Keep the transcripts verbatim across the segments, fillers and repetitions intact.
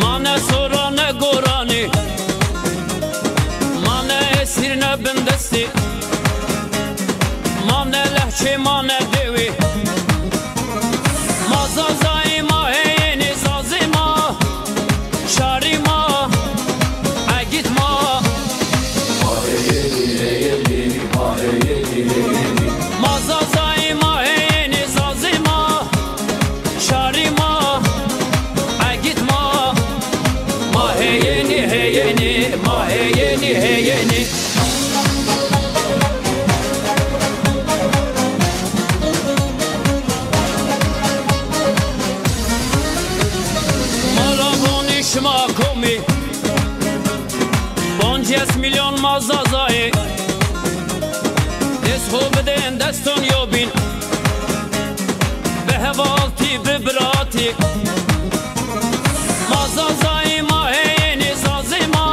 Mane sora ne goranî, mane esîr ne bindestî, mane lehçê mane dewî. Ma Zazayî ma heyênî zazî ma, şarî ma, egît ma. Ma Zazayî ma heyênî zazî ma, şarî ma, egît ma. Ma heyênî heyênî, ma heyênî heyênî. Ma ra vonî şima komî, poncês milyon ma Zazayî. Dest xo bidên deston yobîn, bi hevaltî, bi biratî. Ma Zazayî ma heyênî zazî ma,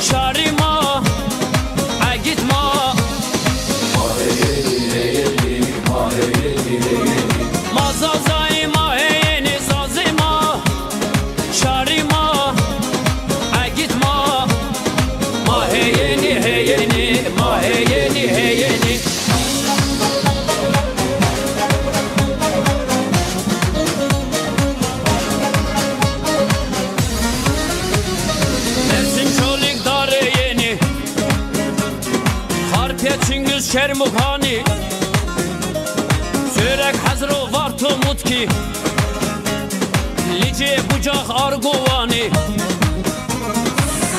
şarî ma, egît ma. Ma Zazayî ma heyênî zazî ma, şarî ma, egît ma. Ma heyênî heyênî, ma heyênî heyênî. Mersin Çolîg Darê Yenî, Xarpêt Çingîz Çermûxanî, Sêwreg Hezro Varto Mutkî, Licê Bucax Argowanî.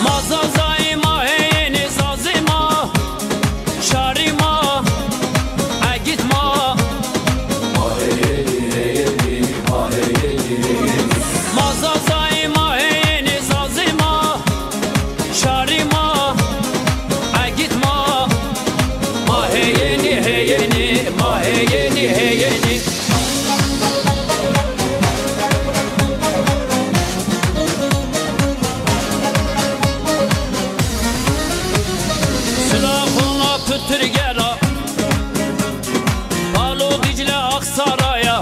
Ma Zazayî ma heyênî zazî ma, şarî ma, egît ma. Ma Zazayî ma heyênî zazî ma, şarî ma, egît ma. Ma heyênî heyênî, ma heyênî heyênî. Sila xona pitirgera, Palo Dîcle Aksaraya,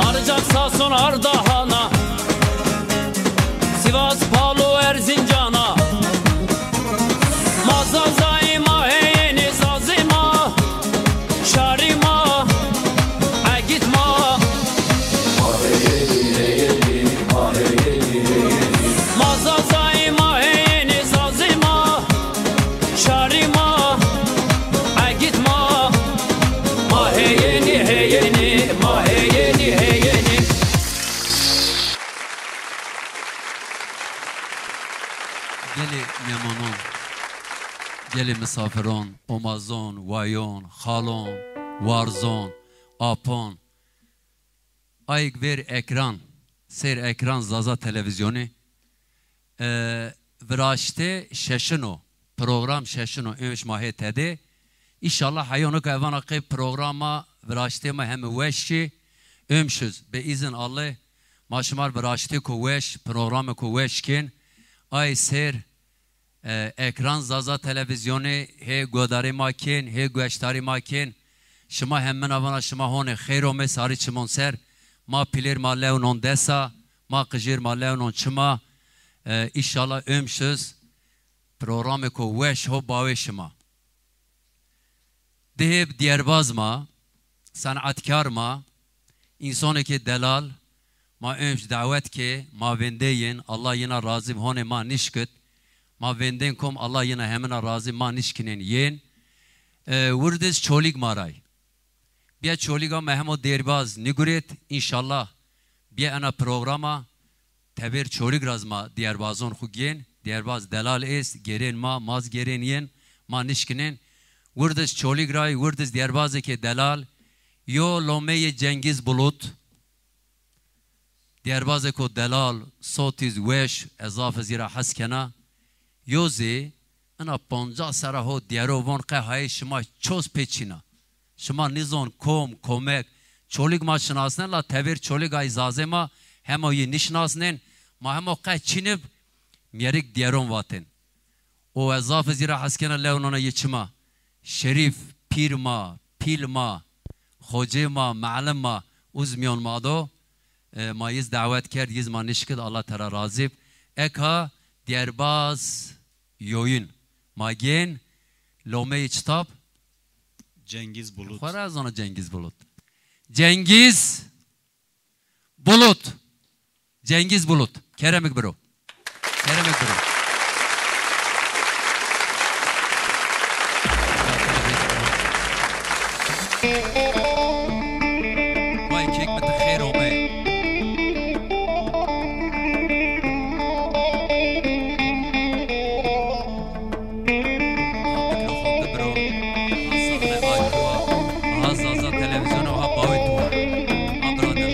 Arcak Sason Ardahana, Sivas Palo Erzincana. Ma Zazayî ma heyênî zazî ma, şarî ma, egît ma. Ma Zazayî ma heyênî zazî ma, şarî ma, egît ma. Ma heyênî heyênî, ma heyênî heyênî. Gelê mîmanon, gelê misafiron, omazon, wayon, xalon, warzon, apon. Ayêk ver ekran, sêr ekran Zaza Televîzyonî. E, viraştê şeşin o, program şeşin o, ömş ma hê tede. Înşallah heyono ke vana qey programa viraştê ma heme weş şî, ömşiz. Bi îzin Alleh ma şima rê viraştêko weş, programêko weş kên. Ay sêr, e, ekran Zaza Televîzyonî hê godarê ma kên, hê gueştarê ma kên. Şima hemina vana şima honê xeyr omê sarî çimon ser. Ma pîlêr ma lewnon desa, ma qijêr ma lewnon çima. E, înşallah ömşiz programêko weş ho bawê şima. Dihêb dîyerbaz ma, senatkar ma, însonêkê delal, ma ömş dawet ke, ma vêndê yên, Allah yina razî bi, honê ma nişkit, ma vêndên kom, Allah yina hemina razî, ma nişkinên yên. E, wirdiz Çolîg ma ray. Bîya Çolîga ma hemo dêrbaz nîgurêt, înşallah bîya ena programa tevêr Çolîg ra zî ma dîyerbazon xwu gên, dîyerbaz delal êst, gêrên ma, ma zî gêrên yên, ma nişkinên. Wirdiz Çolîg ray, wirdiz dîyerbazêkê delal, yo lomeyê Cengîz Bulut, dîyerbazêko delal, sotîz weş, ez zaf zî ra hes kena. Yo zî ina poncas serra ho dîyero von qe hayê şima ços pê çîna. Şima nîzon kom, komek. Çolîg ma şinasnen la tevêr Çolîg ay zazê ma hemo yî nîşinasnên. Ma hemo qe çînib mîyerik dîyeron vatên. O ez zaf zî ra hes kena lewnona yê çima. Şerîf, pîr ma, pîl ma, xocê ma, melim ma. Uz miyon ma do, e, ma yiz dawet kerd, yiz ma nişkid, Allah tera razî b. Eka Diyarbaz Yoyun. Ma gên lomeyê çitab. Cengiz Bulut. Xo ra zana Cengiz Bulut. Cengiz Bulut. Cengiz Bulut. Keremik biro. Keremik biro. Vay kek mi ti xêr ome. Mikrofon de biro. Aha sahne, aha kuwa. Aha Zaza televîzyonu, aha bawê tu wa. Aha biradero.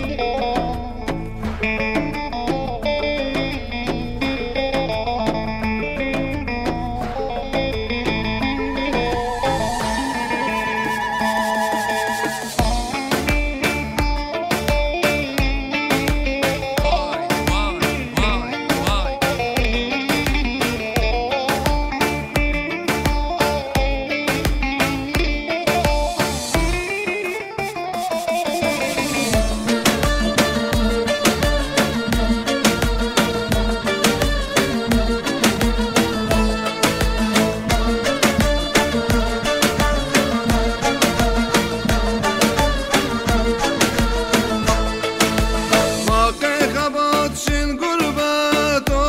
Ma qey xebat şin gurbeto,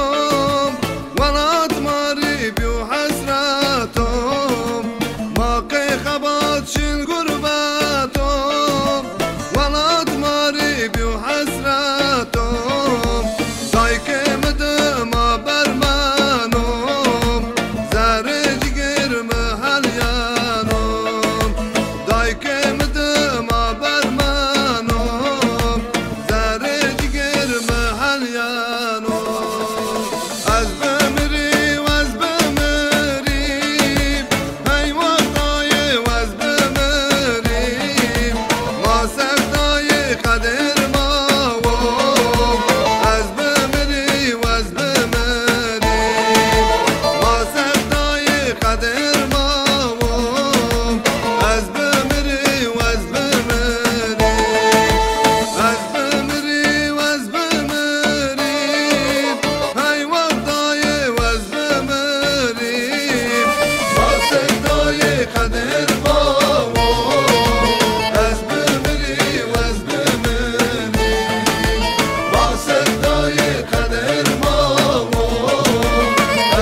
welat ma rî bîyo hesreto. Ma qey xebat şin gurbeto, welat ma rî bîyo hesreto. Dayke mi dima bermeno, zerê cigêr mi helyeno. Dayke mi dima bermeno, zerê cigêr mi helyeno. Ez bimirî, ez bimirî, hey wextayê ez bimirî. Ma sevdayê qedêr ma wo. Ez bimirî, ez bimirî. Ma sevdayê qedêr ma wo. Ez bimirî, ez bimirî. Ez bimirî, ez bimirî. Hey wextayê ez bimirî. Ma sevdayê qedêr ma wo. Ez bimirî, ez bimirî. Ma sevdayê qedêr ma wo.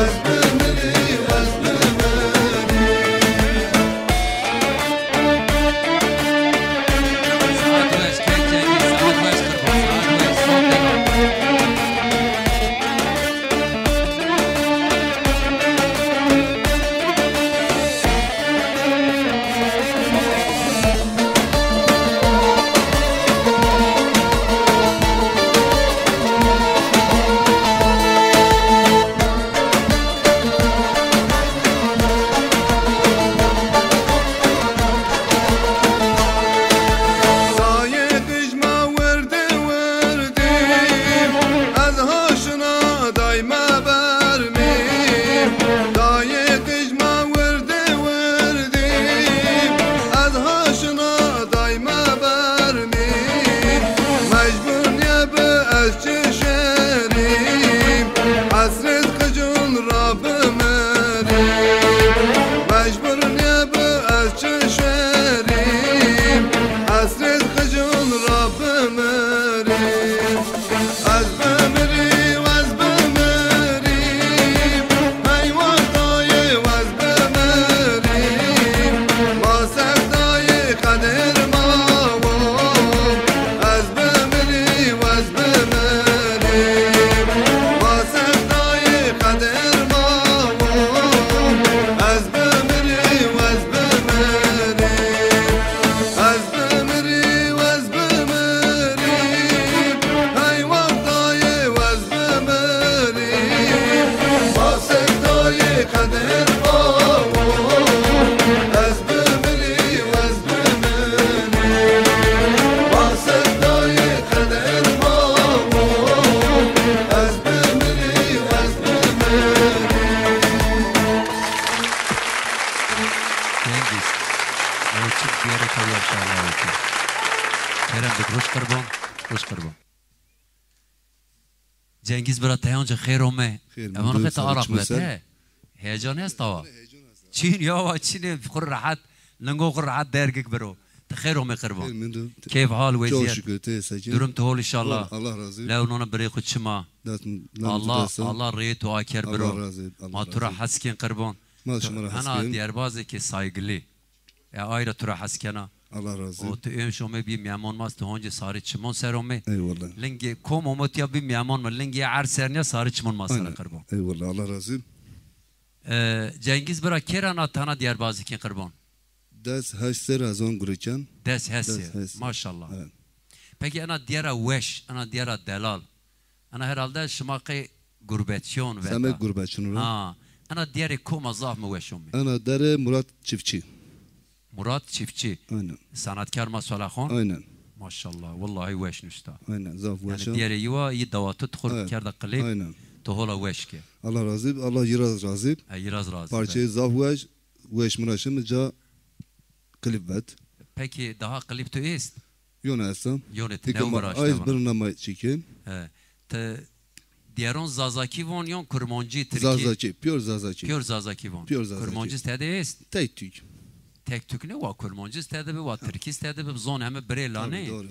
Ez bimirî, ez bimirî. Dayê qij ma wirdî wirdî, ez ha şina dayme bernî. Dayê qij ma wirdî wirdî, ez ha şina dayme bernî. Mecbur nêbi ez çi şerî, hesret qicun ra bimirî. Mecbur nêbi ez çi şerî, hesret qicun ra bimirî. Ez bimirî, ez bimirî, hey wextayê ez bimirî. Ma sevdayê qedêr ma wo. Ez bimirî, ez bimirî, ma sevdayê qedêr ma wo. Ez bimirî, ez bimirî. Ez bimirî, ez bimirî, hey wextayê ez bimirî. Ma sevdayê qedêr ma wo. Ez bimirî, ez bimirî. Ma sevdayê qedêr ma wo. Ez bimirî, ez bimirî. Cengiz. Açık bir yere kalıyor inşallah. Kerem bik, roj qirban, roj qirban. Cengîz bira, teyan ci xêr ome. Xêr, evan xê te araq bete. Heyecan esta wa. Çin ya wa, çin e, xu rehet, lingo xu rehet dergik biro. Ti xêr ome qirban. Keyf, hal, weziyet. Çok şükür, te sakin. Durum tu hol inşallah. Allah razı olsun. Lew nona birê xu çima. Allah, Allah rê tu aker biro. Allah razı olsun. Ma tu ra hes kên qirban. Ma şima ra hes kên. Hena diyarbazê ke saygılı. E, ay ra tu ra hes kena. Allah razı olsun. O tu êmş ome bî mîyamon ma, tu honce sarê çimon ser ome. Eyvallah. Lingê kom ome tiya bî mîyamon ma, lingê erd ser niya sarê çimon ma ser qirban. Eyvallah, Allah razı olsun. E, Cengîz bira, kêra na tana diyarbazî kên qirban? Des heşt ser ez on gure kên. Des heşt ser. Des heşt ser. Maşallah. Evet. Peki ena diyara weş, ena diyara delal. Ena herhalde şima qey gurbetçiyon veta. Seme gurbetçiyon ra. Ha. Ena diyarê koma zaf mi weş omê. Ena derê Murat Çiftçi. Murat Çiftçi. Aynen. Sanatkar ma Solaxon. Aynen. Maşallah. Wallahi weş nuşta. Aynen. Zaf weş. Yani diyarê yiwa yi dawatı tu xur kerda klip. Aynen. Tu hola weş ke. Allah razı, Allah yiraz razı. E, yiraz razı. Parçayı zaf weş, weş mi ra şimi ca klip vet. Peki daha klip tu est? Yone esta. Yone ti ne uğraştı? Ayız bir nama çekin. He. Ti diyarun Zazaki von yon Kurmancî, Tirkî? Zazaki, pure Zazaki. Pure Zazaki von. Pure Zazaki. Kurmancî tede est? Tek tük. Tek tük ne, wa Kurmancî tede bi, wa Tirkî tede bi, zon heme birê lanê. Tabii, doğru.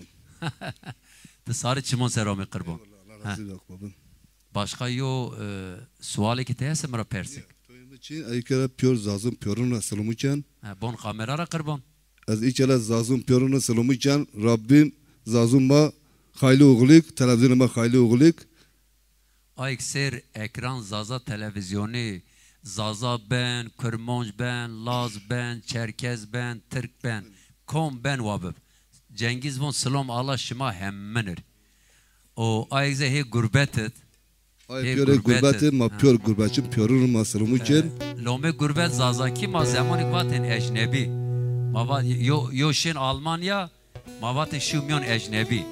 Ti sarê çimon ser ame qirban. Eyvallah, Allah razı olsun babam. Başka yo, e, sualê ki te ese mi ra persik. Çi, ey kere pure Zazun purun ra silumu ken. Ha, bon kamera ra qirban. Ez îkele Zazun pêrûnî silûmû ken, Rabbîm Zazûn ma xaylî oxlîk, televîzyonê ma xaylî oxlîk. Ayk ser ekran Zaza televîzyonî, Zaza ben, Kurmanc ben, Laz ben, Çerkez ben, Tirk ben, kom ben wa bib. Cengiz von silom ala şima hemin ir. O ayk ze hê gurbet id. Ay pêrê gurbet id, ma pêr gurbetçî pêrûn ma silûmû kên. Lomê gurbet Zazakî ma zemanêk vatên ecnebî. Ma va-, yo, yo şên Almanya, ma vatên şiw mîyon ecnebî.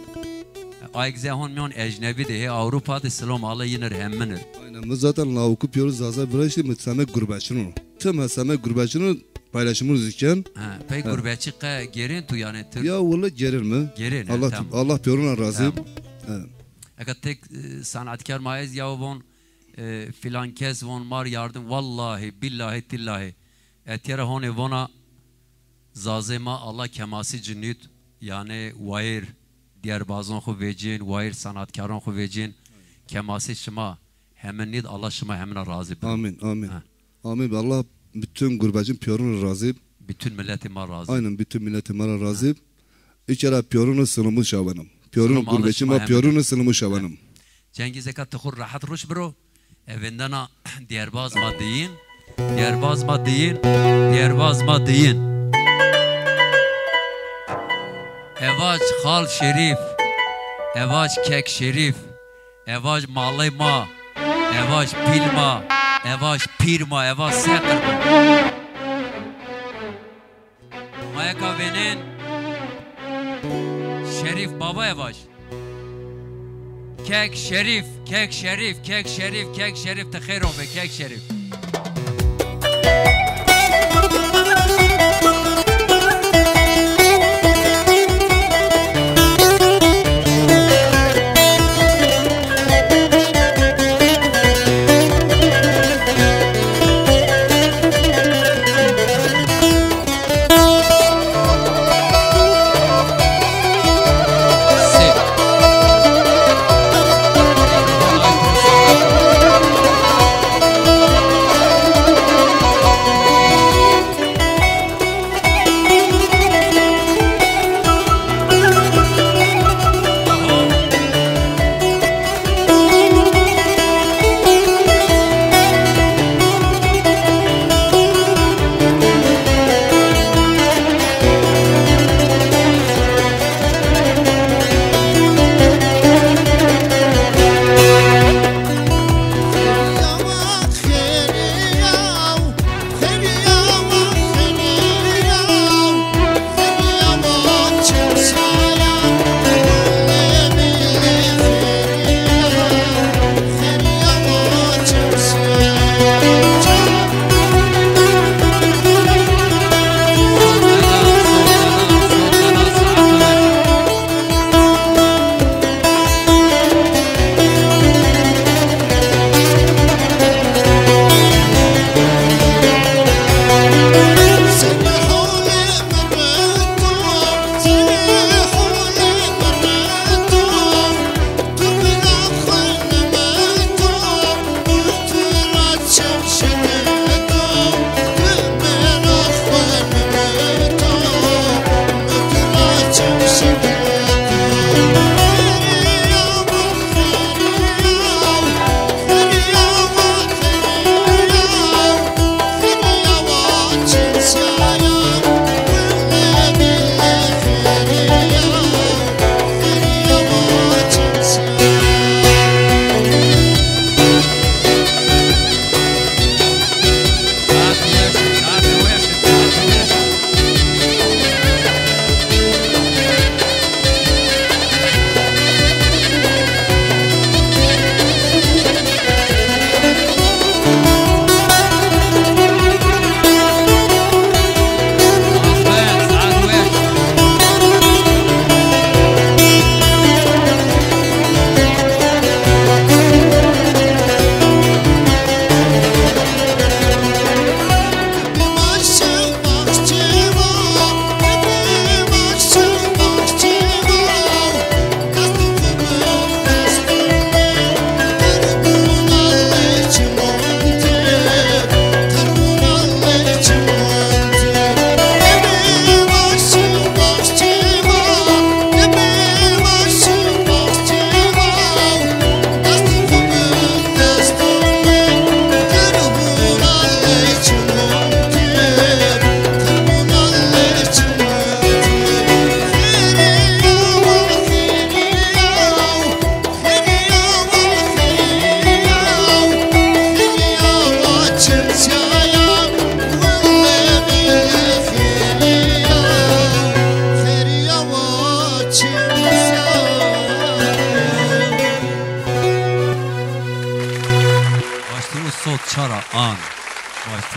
Ayk ze hon mîyon ecnebî de, hê Ewropa de silom ale yin ir hemin ir. Aynen, mi zaten lawikû pêrû Zaza viraştî, mi semek gurbetçîn o. Tim ha semek gurbetçîn o, paylaşımını zî kên. Ha, pey gurbetçî qe gêrên tu yanî tu? Ya wele gêrên mi. Gêrên, Allah, tamam. Allah pêrûn ra razî. Tamam. Ha. Eka tek, e, sanatkar ma ez ya von, e, filan kes von mar yardım. Wallahî, billahî, tillahî. Etiyara honê vona Zazê ma Allah kemasî cinît, yanî wayir diyarbazon xu vecîn, wayir sanatkaron xu vecîn, kemasî şima hemin nît, Allah şima hemina razî bi. Amin, amin. Ha. Amin. Allah bütün gurbetçîn pêrûn razî. Bütün milletê ma razî. Aynen, bütün milletê ma ra razî. Îkera pêrûn silûmû şawenim. Pêrûn gurbetçî ma pêrûn silûmû şawenim. Cengiz eka ti xu rehet ruş biro. Evendena diyarbaz ma diyin. Diyarbaz ma diyin. Diyarbaz ma diyin. Evac Xal Şerîf. Evac Kek Şerîf. Evac malê ma. Evac pîl ma. Evac pîr ma. Evac seqir ma. Ma eka vênên Şerîf Baba evac. Kek Şerîf, Kek Şerîf, Kek Şerîf, Kek Şerîf, ti xêr ome, Kek Şerîf.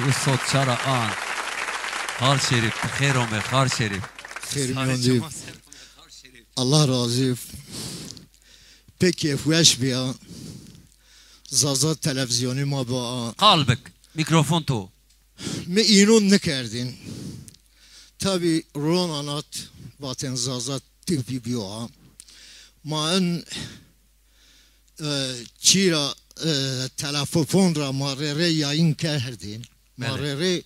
Bu sot çara an. Xal Şerîf, ti xêr ome Xal Şerîf. Xêr mîyon dî. Allah razî. Pek kêfweş bîya. Zaza televîzyonî ma ba. Qal bik. Mîkrofon to. Mi înon nikerdîn. Tabî ronan at vatên Zaza T V bîyo ha. Ma in, e, çî ra, e, telefon ra ma rê rê yayın kerdîn. Ma rê rê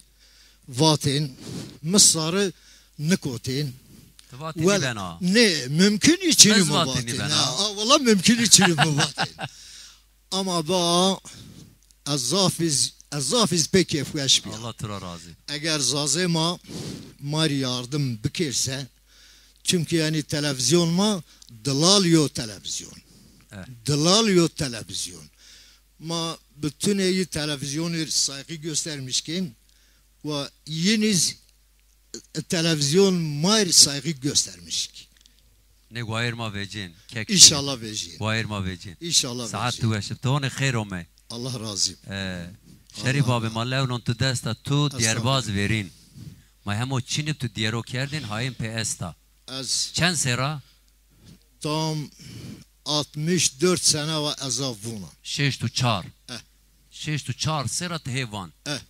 vatên, mi sarî nikotên. Ti vatî nîbena. Nê, mumkun î çinî mi vatên. Ha, wela mumkun î çinî mi vatên. Ama ba ez zaf iz, ez zaf iz pê kêfweş bîya. Allah tu ra razî. Eger Zazê ma, ma rê yardim bikêr se, çimkî yanî televîzyon ma dilal yo televîzyon. Eh. Dilal yo televîzyon. Ma bütün êyî televîzyonî saygı göstermiş kên ve yîn iz televîzyon ma rê saygı göstermiş kî. Nê wayîr ma vecên. Kek Şerîf. İnşallah vecên. Wayîr ma vecên. İnşallah vecên. Saet tu weş ib. Tu honê xêr ome. Allah razî. E, Şerîf abi, ma lewnon tu desta tu dîyerbaz verîn. Ma hemo çinîb tu dîyero kerdên, hayên pê esta. Ez çend serra? Tam altmış dört sene wa ez a vûna. Şeşt û çar. Eh. Şeşt û çar serra ti hê van. Eh.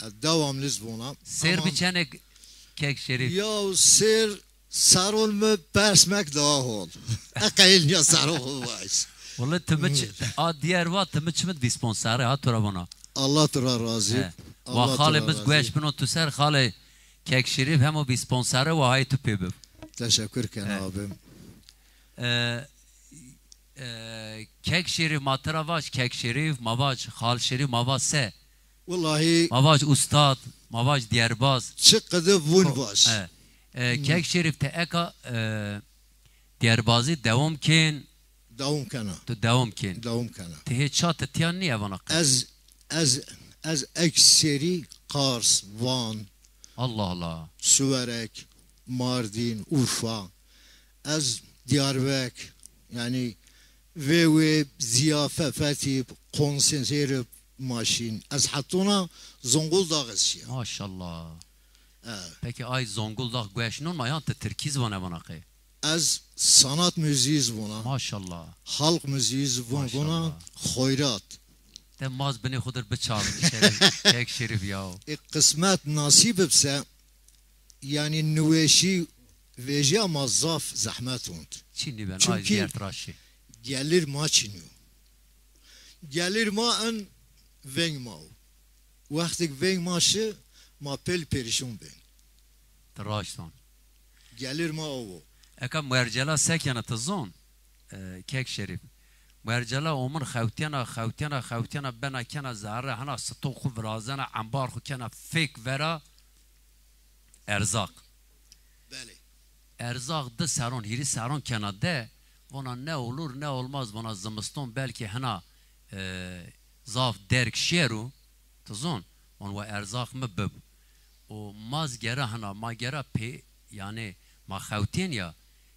Ez devamlı iz vûna. Sêr bi çenek Kek Şerîf? Ya sêr seron mi persmek daha hol. E qeyl nîya seron xo vajî. Wele ti mi ç-, a dîyer va ti mi çimit vîst ponc serre ha tu ra vana. Allah tu ra razî. He. Wa xalê mi gueş bino tu ser xalê Kek Şerîf hemo vîst ponc serre wa hay tu pê bib. Teşekkür ken abim. E, e, Kek Şerîf ma ti ra vaj, Kek Şerîf ma vaj, Xal Şerîf ma vaj se? Wellahî. Ma vaj ustad, ma vaj dîyerbaz. Çi qede vûn vaj. E, e, Kek Şerîf ti eka, e, dîyerbazî dewam kên? Dewam kena. Tu dewam kên. Dewam kena. Ti hê ça ti tiyan nîye vana qe? Ez, ez, ez ekserî Kars, Van. Allah Allah. Siwerek, Mardin, Urfa. Ez Diyarbek, yanî vêwê, zîyafe, fetîb, konserîb ma şîn. Ez hetona Zonguldak iz şîya. Maşallah. E. Peki ay Zonguldak gueş non ma yan ti tirkî zî vana vana qey? Ez sanat müziği iz vona. Maşallah. Halk müziği iz vona, xoyrat. De maz binê xo dir biçavin, Şerîf, Kek Şerîf ya. E, qismet nasîb bibse, yanî niweşî vejîya ma zaf zehmet ont. Çinî ben, ay zîyert ra şî. Gelir ma çinî yo. Gelir ma en veng ma o. Wextêk veng ma şi, ma pêl perîşon bên. Ti raşt van. Gelir ma o wo. Eka muercela se kena ti zon? E, Kek Şerîf. Muercela omin xewtîyena, xewtîyena, xewtîyena, bena kena zerre, hena sitoq xo virazena, embar xo kena fêk vera erzaq. Belê. Erzaq di serron, hîrî serron kena de, vona ne olur ne olmaz, vona zimiston belkî hina, e, zaf derg şêro, ti zon, von wa erzaq mi bib. Û ma zî gera hina, ma gera pê, yanî ma xewtên ya,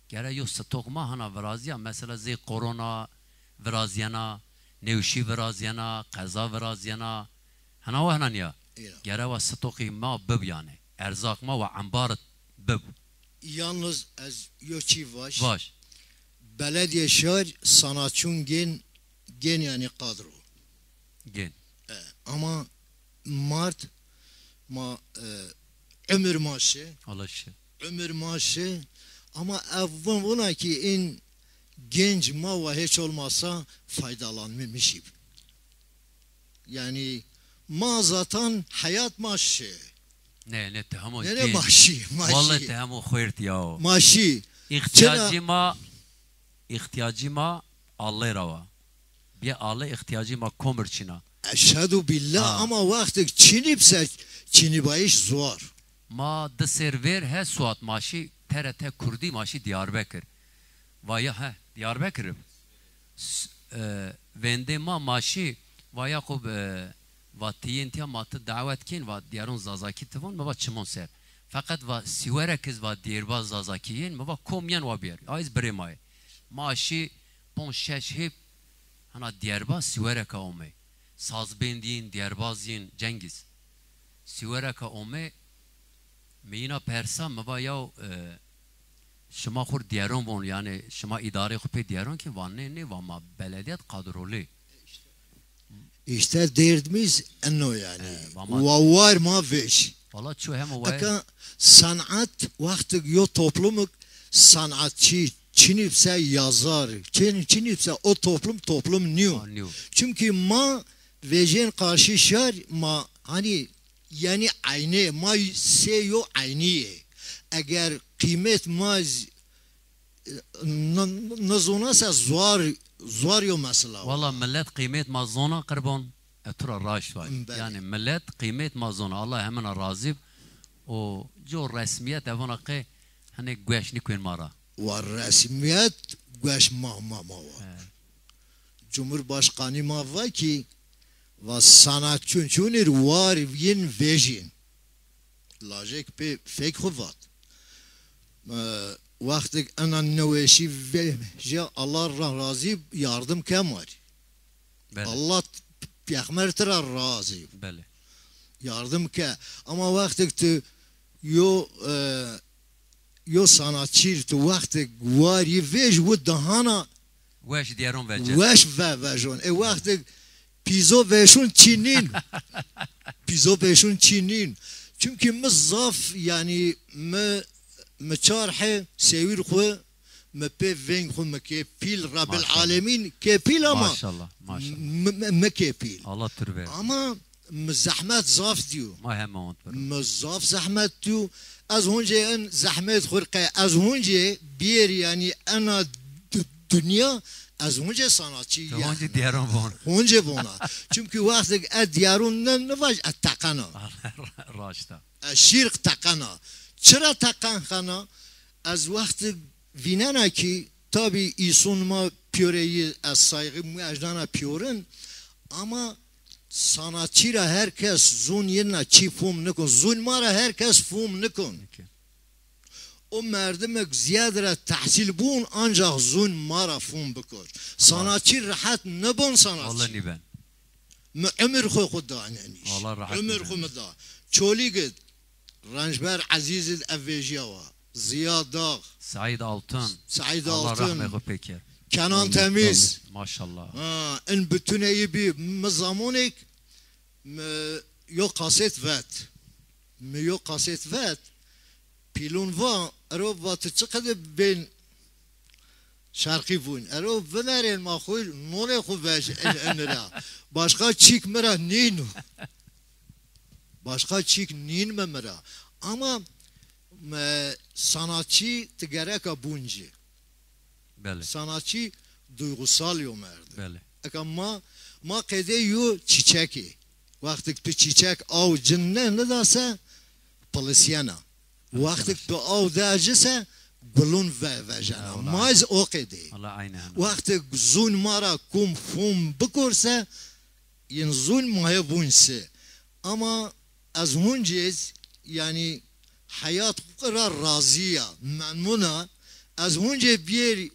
gera yo sitoq ma hina virazîya, mesela zey korona virazîyena, newşî virazîyena, qeza virazîyena, hina wa hina nîya. Gera wa sitoqî ma bib yanî. Erzaq ma wa embar bib. Yalnız ez yo çî vaj. Vaj. Belediye şar sanatçun gên, gên yanî kadro. Gên. E, ama mart ma, e, ömür ma şi. Allah şi. Ömür ma şi. Ama ev vun vuna ki in genç ma wa hiç olmazsa faydalanmamışım. Yanî ma zaten heyat ma şi. Ne, ne, ti hemo... Ne, ne, ma şi, ma şi. Vallahi ti hemo xwêrt ya. Ma şi. İhtiyacî ma, ihtiyacî ma Allê ra wa. Bîye Allê, ihtiyacî ma komir çin a. Eşhedû billah, ama wextêk çinî bise çinîbayîş zor. Ma di sêr vêr he Suat ma şî T R T Kurdî ma şî Diyarbekir. Va ya he, Diyarbekir ib. S-, e, vendê ma ma şî, va Yaqub, e, va ti yên tiya ma ti dawet kên, va dîyeron Zazakî ti von, mi va çimon ser. Feqet va Sîwerek iz va dîyerbaz Zazakî yên, mi va kom yen wa bîyer. A iz birê ma yê. Ma şî ponc şeş hêb hina dîyerbaz Sîwereka omey. Sazbênd yên, dîyerbaz yên, Cengiz. Sîwera ke ome, mi yîna persa, mi va yaw, e, şima xwu rê dîyeron von, yanî şima îdareyê xwu pê dîyeron kî? Va nê, nê, va ma beledîyet kadrolî. Îşte derdimiz eno yanî. He, va ma Wa war ma vej. Valla ço hema wa Eka sanat wextig yo toplumik sanatçî çinî bise yazar, çin-, çinî bise o toplum toplum nîyo. Ha, nîyo. Çimkî ma vejên qarşî şar, ma hanî yanî eynê, ma sê yo eynî yê. Eger qîmet ma z-, n-, n-, nizona se zor, zor yo mesela. Valla milet qîmet ma zona qirbon, e, tu ra raşt vay. Belê. Yanî milet qîmet ma zona. Allah hemina razî b. O co resmîyet evana qe hene gueş nîkuên ma ra. Wa resmîyet gueş ma, ma, ma wa. He. Cumhurbaşkanî ma va kî, va sanatçûn çûnîr war yên vejîn. Lajek pê fek xwu vat. E, wextik ena neweşî vejîya, Allah ra razî, yardim ke ma rê. Belê. Allah, pêxmer ti ra razî. Belê. Yardim ke. Ama wextik tu yo, e, yo sanatçî tu wextik warî vej wu dahana weş dîyeron vecê. Weş ve vejon. E wextik pîzo veşun çî nîn. Pîzo veşun çî nîn. Çimkî mi zaf, yanî mi, mi çar he sewîr xwu, mi pê veng xwu mi kê pîl, Rebil Maşallah. Alemîn kê pîl ama Maşallah, maşallah. Mi, mi, mi kê pîl. Allah tur ver. Ama mi zehmet zaf dîyo. Ma hema ont biro. Mi zaf zehmet dîyo. Ez huncê in zehmet xwu rê qe, ez huncê bîyêr yanî ena d-, dinya, ez huncê sanatçî Tu yanî. Huncê dîyeron von. Huncê vona. Çimkî wextik ez dîyeron ne, ne vaj, ez teqena. Raşt a. Ez şîrk teqena. Çira teqen xena? Ez wextik vînena kî, tabî îson ma pîyoreyî, ez sayxî muejdana pîyorin, ama sanatçî ra her kes zûn yina çî fûm nikon. Zûn ma ra her kes fûm nikon. Peki. O merdimek zîyade ra tehsîl bûn, ancax zûn ma ra fûm bikor. Sanatçî rehet nibon sanatçî. Vallahi nîben. Mi umir xwu xwu da nenîş. Vallahi rehet nîben. Umir xwu mi da. Çolîg id, Rençber Ezîz id ev vejîya wa. Ziya Dağ. Seîd Altun. Seîd Altun. Allah rehmê xwu pê ker. Kenan Temiz. Maşallah. Ha, in bütüneyî bî. Mi zamonêk mi yo kaset vet. Mi yo kaset vet. Pîlûn va, ero va tu çiqede bên şerqî vûn. Ero vinerên ma xwu nonê xwu vej in, in ra. Başka çîk mi ra nîno. Başka çîk nîn mi mi ra. Ama, e, sanatçî ti gereka bûn ci. Belê. Sanatçî duygusal yo merdim. Belê. Eka ma, ma qedê yo çîçekî. Wextik tu çîçek aw ci ne, nida se, pilisîyena. Wextik tu aw de ci se, gulûn ve-, vejena. Ha, wela. Ma zî o qedê. Wela aynî hena. Wextik zûn ma ra kûm fûm bikor se, yin zûn ma hê vûn se. Ama ez huncê z-, yanî heyat xwu ra razî ya, memnun a. Ez huncê bîyêr,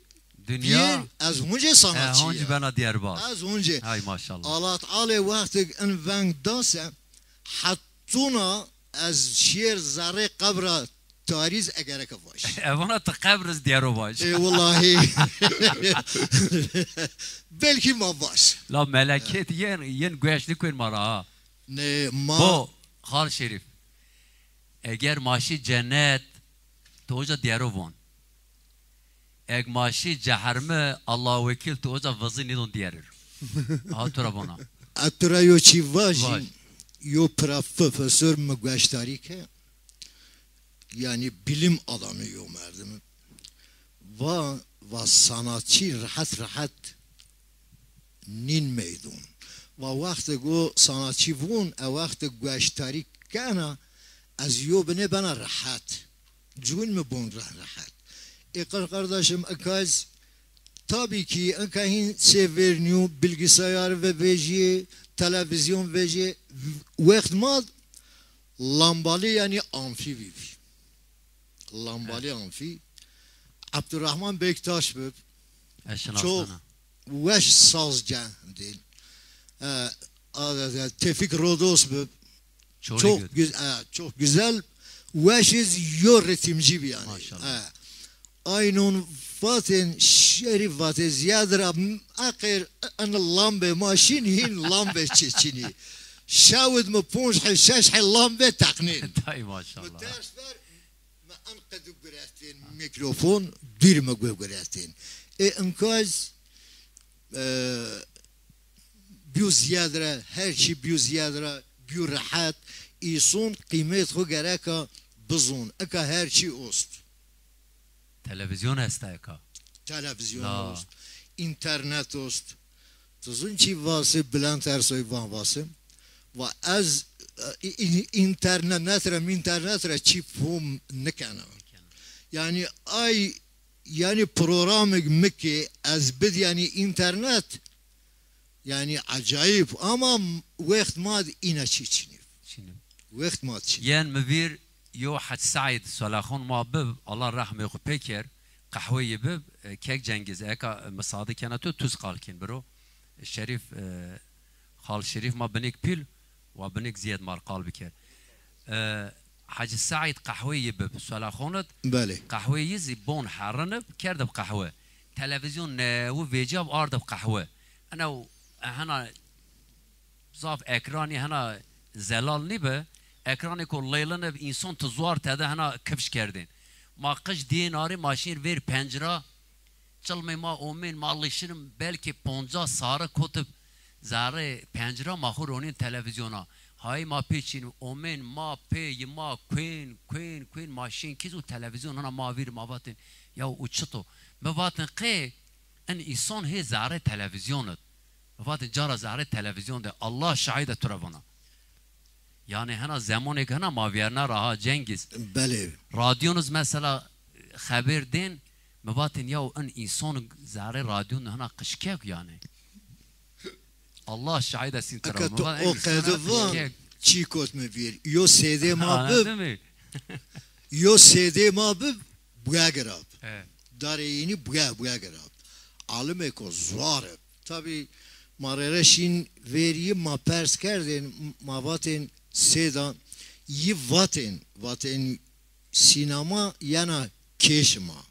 Dinya. Bîyêr, ez huncê sanatçî ya. E, hunc bena dîyerbaz. Ez huncê. Hay maşallah. Allah Teala wextik in veng da se, hetûna ez şêr zerrê qebra tarî zî egereke vaj. Evana ti qebr zî dîyero vaj. E, wellahî. Belkî ma vaj. La meleket yên, yên gueş nîkuên ma ra ha. Nê, ma Bo, Xal Şerîf. Eger ma şî cenet, ti oca dîyero von. Eg ma şî cehermi, Allah wekîl, ti oca vizî nîdon dîyerir. Aha tu ra vona. Ez tu ra yo çî vajî, Vaj. Yo profesor mi gueşdarî ke, yanî bilim adamı yo merdimi. Va, va sanatçî rehet rehet nîn meydon. Va wextêk o sanatçî vûn, e wextêk gueştarî kena, ez yo binê bena rehet. Cûn mi bon re-, rehet. Ê qir qardaşim, eka ez, tabî kî, eka hîn sê vernîyo, bilgisayar ve vejîyê, televîzyon vejîyê, wext ma lambalî yanî amfî bîbî. Lambalî amfî. Ebdurrahman Bektaş bib. Ez şinasnena. Çok weş saz cendîn. E, a, e, Tevfîk Rodos bib. Çok güz-, e, çok güzel. Weş iz yo ritimcî bi yanî. Maşallah. E. Aynon vatên Şerîf vatê ziyad ra m-, eqêr en lambê ma şîn hîn lambê çê çinî. Şewid mi ponc he şeş he lambê teqnîn. Tay maşallah. Mi ders ver, mi en qedu guretên mikrofon, dûr mi gu guretên. E, inkaz, e, bîyo ziyad ra, her çî bîyo ziyad ra, bîyo rehet. Îson qîmet xo gereka bizon. Eka her çî ost. Televîzyon esta eka. Televîzyon ost. Înternet ost. Tu zûn çî vasê Bülent Ersoy van vasê. Va ez, e, î-, î-, înternet ra, mînternet ra çî fom nikena. Yanî ay, yanî programêk mi ke ez bid yanî înternet, yanî acayip ama wext ma d îna çî çinî. Çinî. Wext ma d çinî. Yen mi vîr yo Hec Seîd Solaxon ma bib, Allah rehmê xu pê ker, qehwe yi bib, e, kek Cengiz, eka, e, misade kena tu, tuz qal kên biro. Şerîf, e, Xal Şerîf ma binêk pîl, wa binêk ziyed mar qal biker. E, Hacı Seîd qehwe yi bib, Solaxon id. Belê. Qehwe yi zî bon herin ib, kerd ib qehwe. Televîzyon newi vêcab ard ib qehwe. Ena hena zaf ekranî hena zelal nîbi. Ekranêko leylin ib, înson ti zuar tede hena kifş kerdên. Ma qij dîyên arê, ma şîn vêr pencira, çilmê ma omên, ma lişinim belkî poncas sare kotib zerrê pencira, ma xwu ronîn televîzyona. Hayê ma pê çînim, omên ma pê yi ma kuên, kuên, kuên, ma şîn kî zû televîzyon hina ma vîr, ma vatên, ya û çito? Mi vatên qê in îson hê zerrê televîzyon id. Mi vatên cara zerrê televîzyon de, Allah şahîd e tu ra vana. Yanî hena zemonêk hena ma vîyerna ra ha Cengiz. Belê. Radyon iz mesela xebêr dên, mi vatên yaw in înson zerrê radyon de hena qij kek yanî. Allah şahîd e sîn tira. Eka tu o qede va, çî kot mi vîr. Yo sêdê ma bib. Yo sêdê ma bib, buya girab. Darê yînî buya, buya girab. Alimêko zuar ib. Tabî ma rê re şîn vêrî, ma pers kerdên, ma vatên sêda, yi vatên, vatên sînema yena kê şima.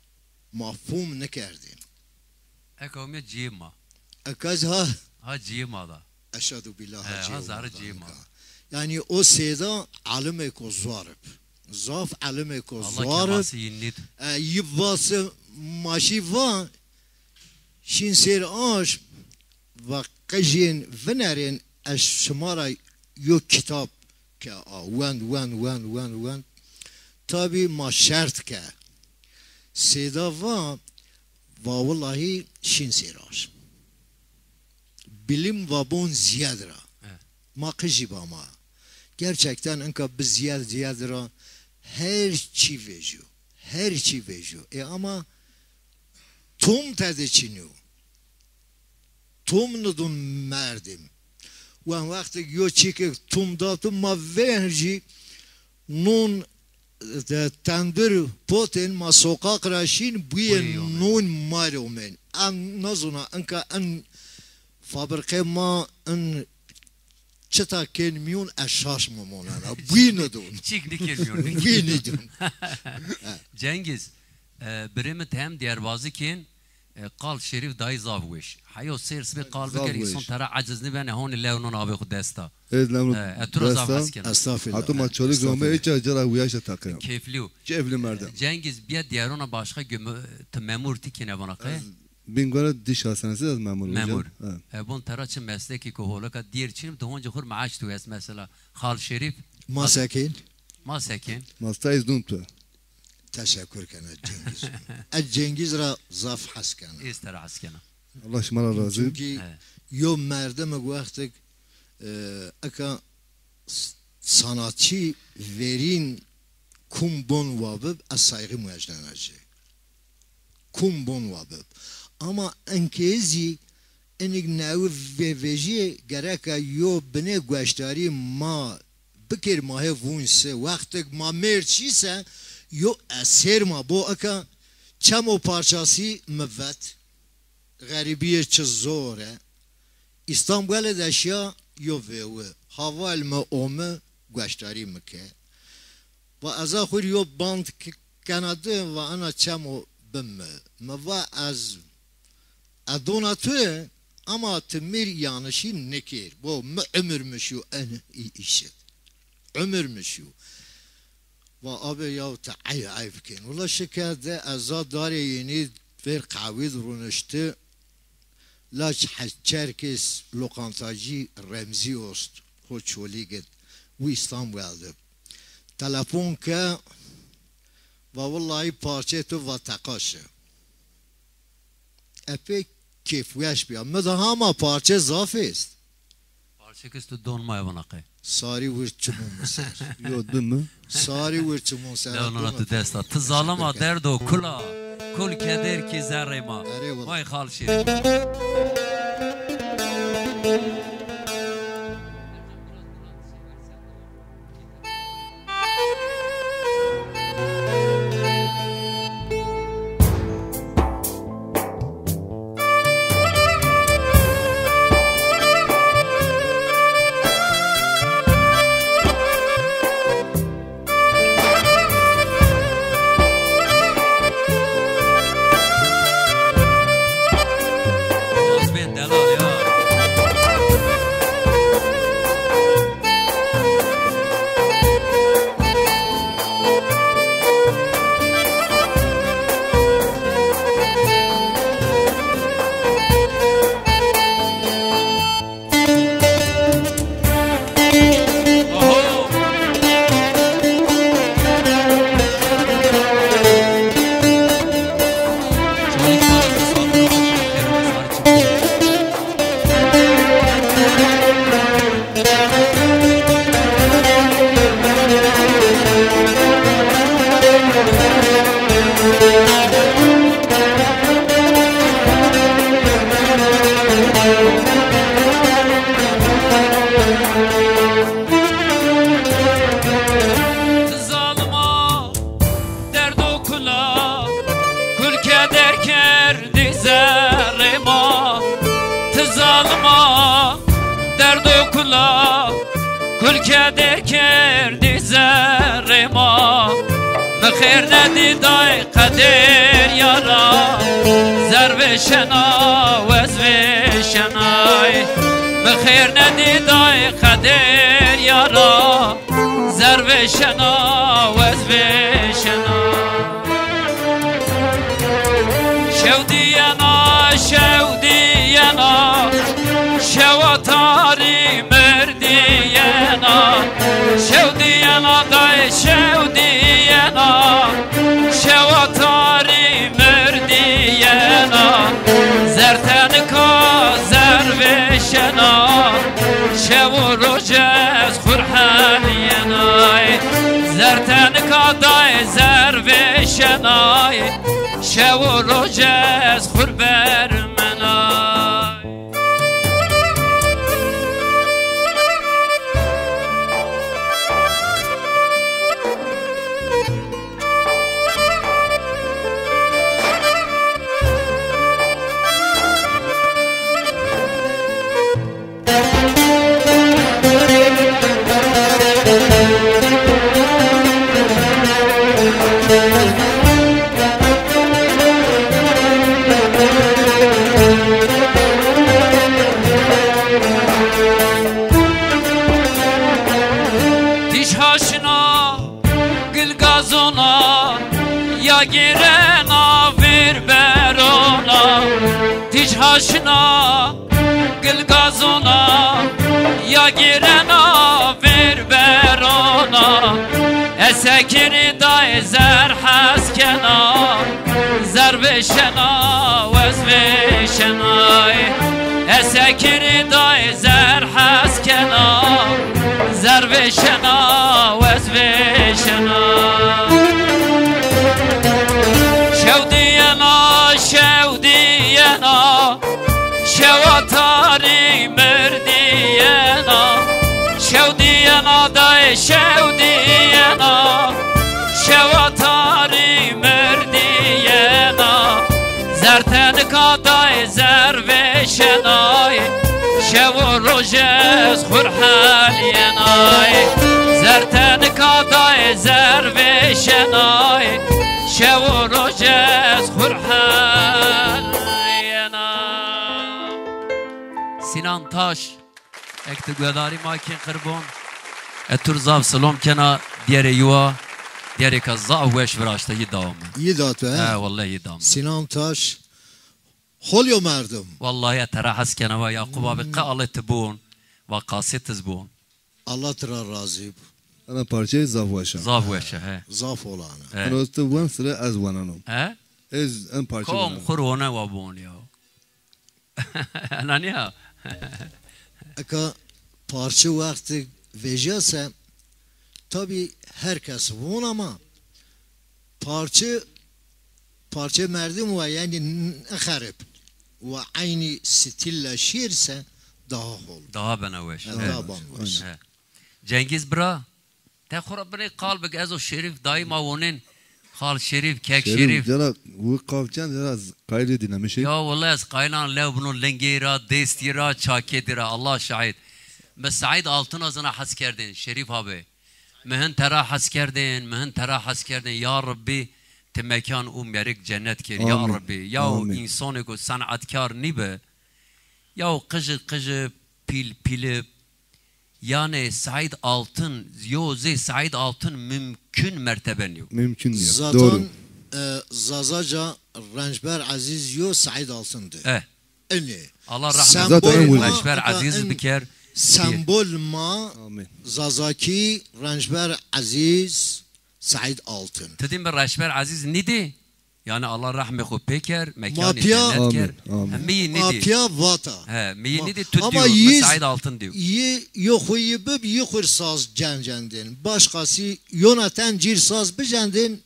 Ma fom nikerdên. Eka omîya cîyê ma. Eka zî ha. Ha cîyê ma da. Eşhedû bîllah, ha cîyê ma da. Yanî o sêda alimêko zuar ib. Zaf alimêko zuar ib. Allah kemasî yîn nîd. E, yi vase ma şî va, şîn sêr aş, va qijên vinerên ez şima ra yo kitab ke a wend, wend, wend, wend, wend. Tabî ma şert ke. Sêda va, va willahî şîn sêr aş. Bilim va bon ziyad ra. Ma qijî ba ma. Gerçekten inka bi ziyad ziyad ra her çî vejîyo. Her çî vejîyo. E ama tom tede çinîyo. Tom nidon merdim. Wen wextêk yo çîkêk tom da tu ma vêhn jî non de tendir potên ma soqaq ra şîn buyê non ma rê omên. En nazona inka en fabrikê ma in çita kên mîyon ez şaş mi monena. Buy nidon. Çîk nikên mîyon. Buy nidon. Cengiz, e, birê mi ti hem diyarbazî kên, e, qal Şerîf dayî zaf weş. Heyo sêr sibê qal biker, înson tera eciz nîbenê, honî lew non avê xwu desta. Ez lew non desta. E, e, tu ra zaf hes kena. Estağfirullah. Hatta ma Çolîg ome, îca cara wiyaşa taqe. Keyflî yo. Keyflî merdim. E, Cengiz, biya diyarona başka gömü, ti memur tî kêne vana qe? Bingöl Diş Hastanesi de memur hocam. Memur. Evet. E, bon tera çi meslekî ko holika dîyer çinim, tu honca xur maaş tu es mesela. Xal Şerîf. Ma sekên. Ma sekên. Ma stayîz dun tu. Teşekkür kena Cengiz. Ez Cengiz ra zaf hes kena. Ez tera hes kena. Allah şima ra razî. Çünkü yo merdim wextik, e, eka s-, sanatçî verîn kum bon wa bib, ez saygî muecnena ci. Kum bon wa bib. Ama inkê zî inik newi vê vejîyê gereka yo binê gueşdarî ma bikêr, ma hê vûn se. Wextik ma mêrd şî se, yo eser ma bo eka çemo parçasî mi vet. Xerîbîye çi zor e. Îstanbulê de şîya yo vêwi. Haval mi omi, gueştarî mi ke. Va ez a xwu rê yo band k-, kena di, va ena çemo bi mi. Mi va ez, ez dona tu, ama ti mi rê yanlişî nikêr. Bo mi umir mi şiyo en î-, îşit. Umir mi şiyo. Va abi yaw ti ey-, eyb kên. Wila şike de ez a darê yenî ver qehwî di ronişti. Laç He-, Çerkês lokantacî Remzî ost, ho Çolîg id, wi Îstanbul di. Telefon ke, va willahî parçeyê tu va teqaş i. Epey kêfweş bîya. Mi de hama parçe zaf est. Parçe kis tu don ma evana qey. Sarî wir çimon mi ser. Yo, di mi? Sarî wir çimon ser. Lew nana tu dest a. Ti zalim a, derdo kul a. Kul keder kî zerrê ma. Erê wala. Vay xal şîrin. Yaz bên delal ya. Ti zalima derdo kula, kul keder kerdî zerrê ma. Ti zalima derdo kula, kul keder kerdî zerrê ma. Mi xêr nedî day qeder yara, zer vêşena wez vêşenay. Mi xêr nedî day qeder yara, zer vêşena wez vêşena. Şew dîyena, şew dîyena, şewa tarî merdîyena. Şew dîyena day, şew dîyena, şewa tarî merdîyena. Zertenika zer vêşena, şew û roj ez xwu rê helîyenay. Zertenika day zer vêşenay, şew û roj ez xwu rê bermenay. Tîj haşina gil gazona, ya gêrena vêr berona. Tîj haşina gil gazona, ya gêrena vêr berona. Ez sekerî day zer hes kena, zer vêşena wez vêşenay. Ez sekerî day zer hes kena, zer vêşena wez vêşena. Şew dîyena, şew dîyena, şewa tarî merdîyena. Şew dîyena day, şew dîyena, şewa tarî merdîyena. Zertenika day zer vêşenay, şew û roj ez xwu rê helîyenay. Ertenika dayê zervê şenay, şew û roj ez xur heyena. Sinan Taş, ek tu guedarî ma kên qirbon. E tur zaf silom kena, diyerê yuwa, diyerêka zaf weş viraşte, yi dawam. Yi da tu, he? He, wellahî yi dam. Sinan Taş, holyo merdim. Wellahî ez tera hes kena, va Yaqub abi, qe alê ti bûn, va qasê tiz bûn. Allah tira razî bo. Ena parçeyê zaf weş a. Zaf weş a, he. Zaf olan a. He. Eno ti wen sire ez weneno. He? Ez en parçe weneno. Kom xur wone wa bon ya. Ena niya. Eka parçe wextê vejîya se, tabî her kes von ama parçe, parçe merdim wa, yanî n-, n-, xerib. Wa eynî stîl la şîr se daha hol. Daha bena weş. Ha, he, daha ban weş. Aynen. He. Cengiz bira, te xo ra binê qal bik, ez û Şerîf dayî ma wonên. Xal Şerîf, kek Şerîf. Şerîf. Cena wi qal çend, cena ez qayilî dînemişî. Ya wellahî ez qayilan lew bino lingê ra, dêstî ra, çakêdî ra. Allah şahid. Mi Seîd Altun a zina hes kerdên, Şerîf abi. Mi hin tera hes kerdên, mi hin tera hes kerdên. Ya Rebbî, ti mekan û merik cennet kir. Ya Rebbî. Amin. Yaw, amin. Însanêko senatkar nîbi. Yaw qiji qiji, pîl pîli. Yanê Seîd Altun, yo zê Seîd Altun mumkun mertebe nîyo. Mumkun nîyo. Zaten, doğru. E, Zazaca Rençber Ezîz yo Seîd Altun di. E. Enê. Allah rahmet. Zaten en Rençber Ezîz biker. Sembol ma, amin, Zazakî Rençber Ezîz Seîd Altun. Ti dî mi Rençber Ezîz nîdî? Yanî Allah rehmê xo pê ker, mekanî cennet ker. Amin, amin. He, mi yî nîdî. Ma pîya vata. He, mi yî nîdî, tu dîyo, mi Seîd Altun dîyo. Yî, yo xo yî bib, yî xo saz cen-, cendên. Başkasî yona ten cîr saz bicendên,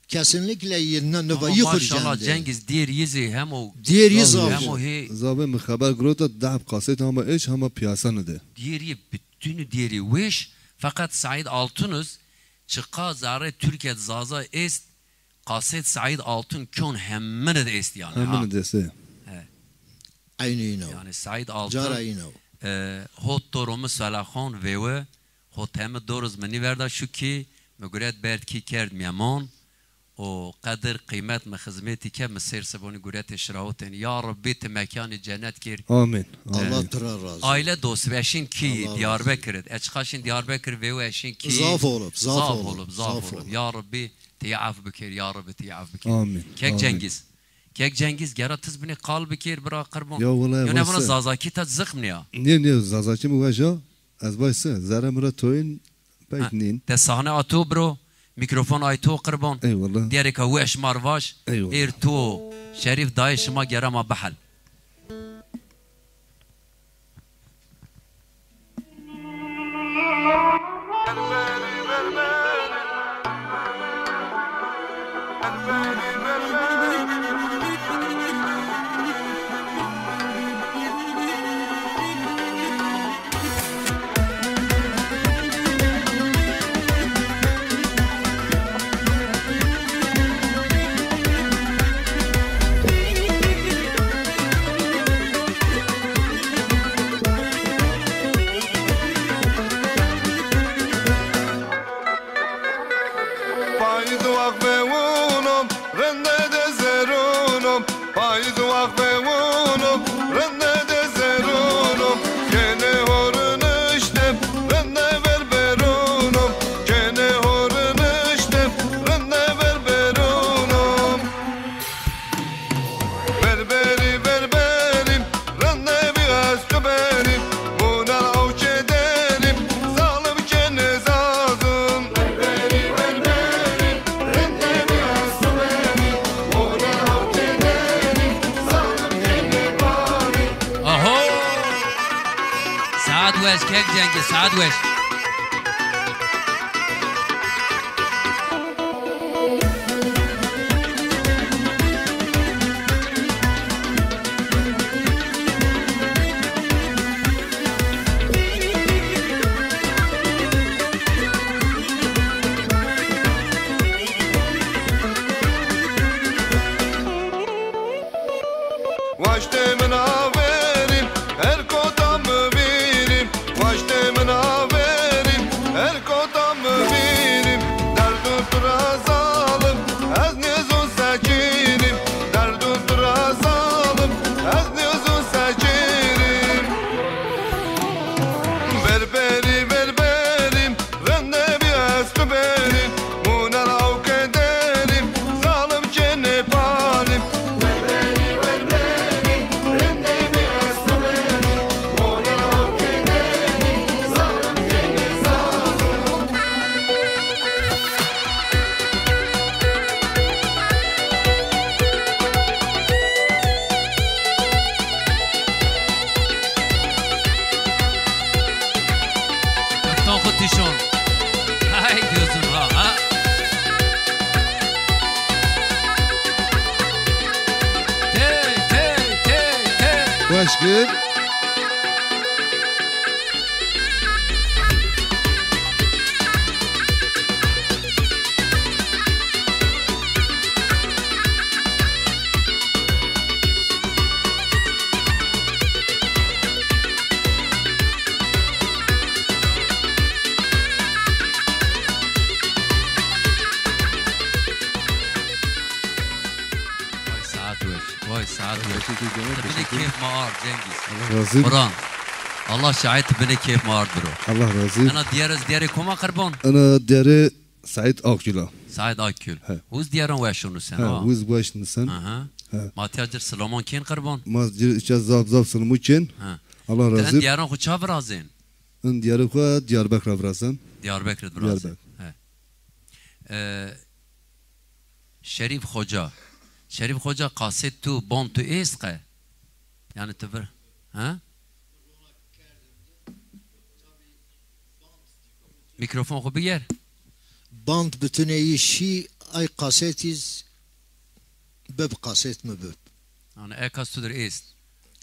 kesinlikle yî ne, ne va, yî xo cendên. Ama maşallah Cengiz, dîyêr yî zî hemo, dîyêr yî zaf, hemo hê. Zabê mi xeber girota, dehb kaset hema eş, hema piyasa nide. Dîyêr yî, bütünü dîyêr yî weş, feqet Seîd Altun iz, çiqa zerrê Türkiye Zaza est, Qasêt Seîd Altun kyon hemini de est yanî, ha? Hemini de est, e. He. Eynî îno. Yanî Seîd Altun, cara îno, e, hot doro mi selaxon vêwi, hot hemi dor iz mi nîverda şu kî, mi guret berd kî kerd mîyemon, o qedir qîmet mi xizmetî ke mi sêr sibonî guretê şirahotên. Ya Rebbî ti mekanî cennet kir. Amîn. E, Allah tira razî. Aile dost eşin kî Diyarbekir id. Eçiqa şin Diyarbekir vêwi eşin kî. Zaf olub, zaf olub, zaf olub. Ya Rebbî Ti yê ef bikir, ya Rebbi, ti yê ef bikir. Amîn. Kek Cengiz. Kek Cengiz, gera tiz binê qal bikir, bira qirban. Ya wela, yone vana Zazakî ta zixm nîya. Nê, nê, Zazakî mi weja, ez vay se, zerre mi ra toyin pek nîn. Te sahne a to biro, mîkrofon ay to qirban. Eyvallah. Diyerêka weş mar vaj. Eyvallah. Êr to, Şerîf dayê şima gera ma bihel. Payduax vewuno, rinde de zeruno, payduax vewuno, rinde de zeruno, kene horun işte, rinde verberuno, kene horun işte, rinde verberuno. Verberî, verberî, rinde bî ez tu berî, munan awçe derî, zalim kenê zazim. Verberî, verberî, rinde bî ez tu berî, munan awçe derî, zalim kenê barî. Aho! Saet weş, kek Cengiz, saet weş. Waştê min averî, her kota mi vîrî. Waştê min averî, her kota Eşkir. Vay saet weş, vay saet weş. Teşekkür ederim. Ti binê keyf ma ard, Cengiz. Allah razı olsun. Quran. Allah şahit, ti binê keyf ma ard biro. Allah razı olsun. Ena diyar ez diyarê koma qirban? Ena diyarê Said Akgül a. Said Akgül. He. Huz diyaran weş o nusen, ha? Huz weş nusen. Aha. He. Ma tiya cir silaman kên qirban? Ma cir içe zaf zaf silamu kên. Ha. Allah razı olsun. Ti en diyaran xu ça virazên? En diyarê xu Diyarbekir a virazên. Diyarbekir virazên. Diyarbekir. He. E, Şerîf Xoca. Şerîf Xoca, qasêt tu, band tu êst qe? Yanî tu vir, ha? Mîkrofon xwu biger. Band bi tuneyî şî, ay qasêtîz bib, qasêt mi bib. Yanî eka tu dir êst.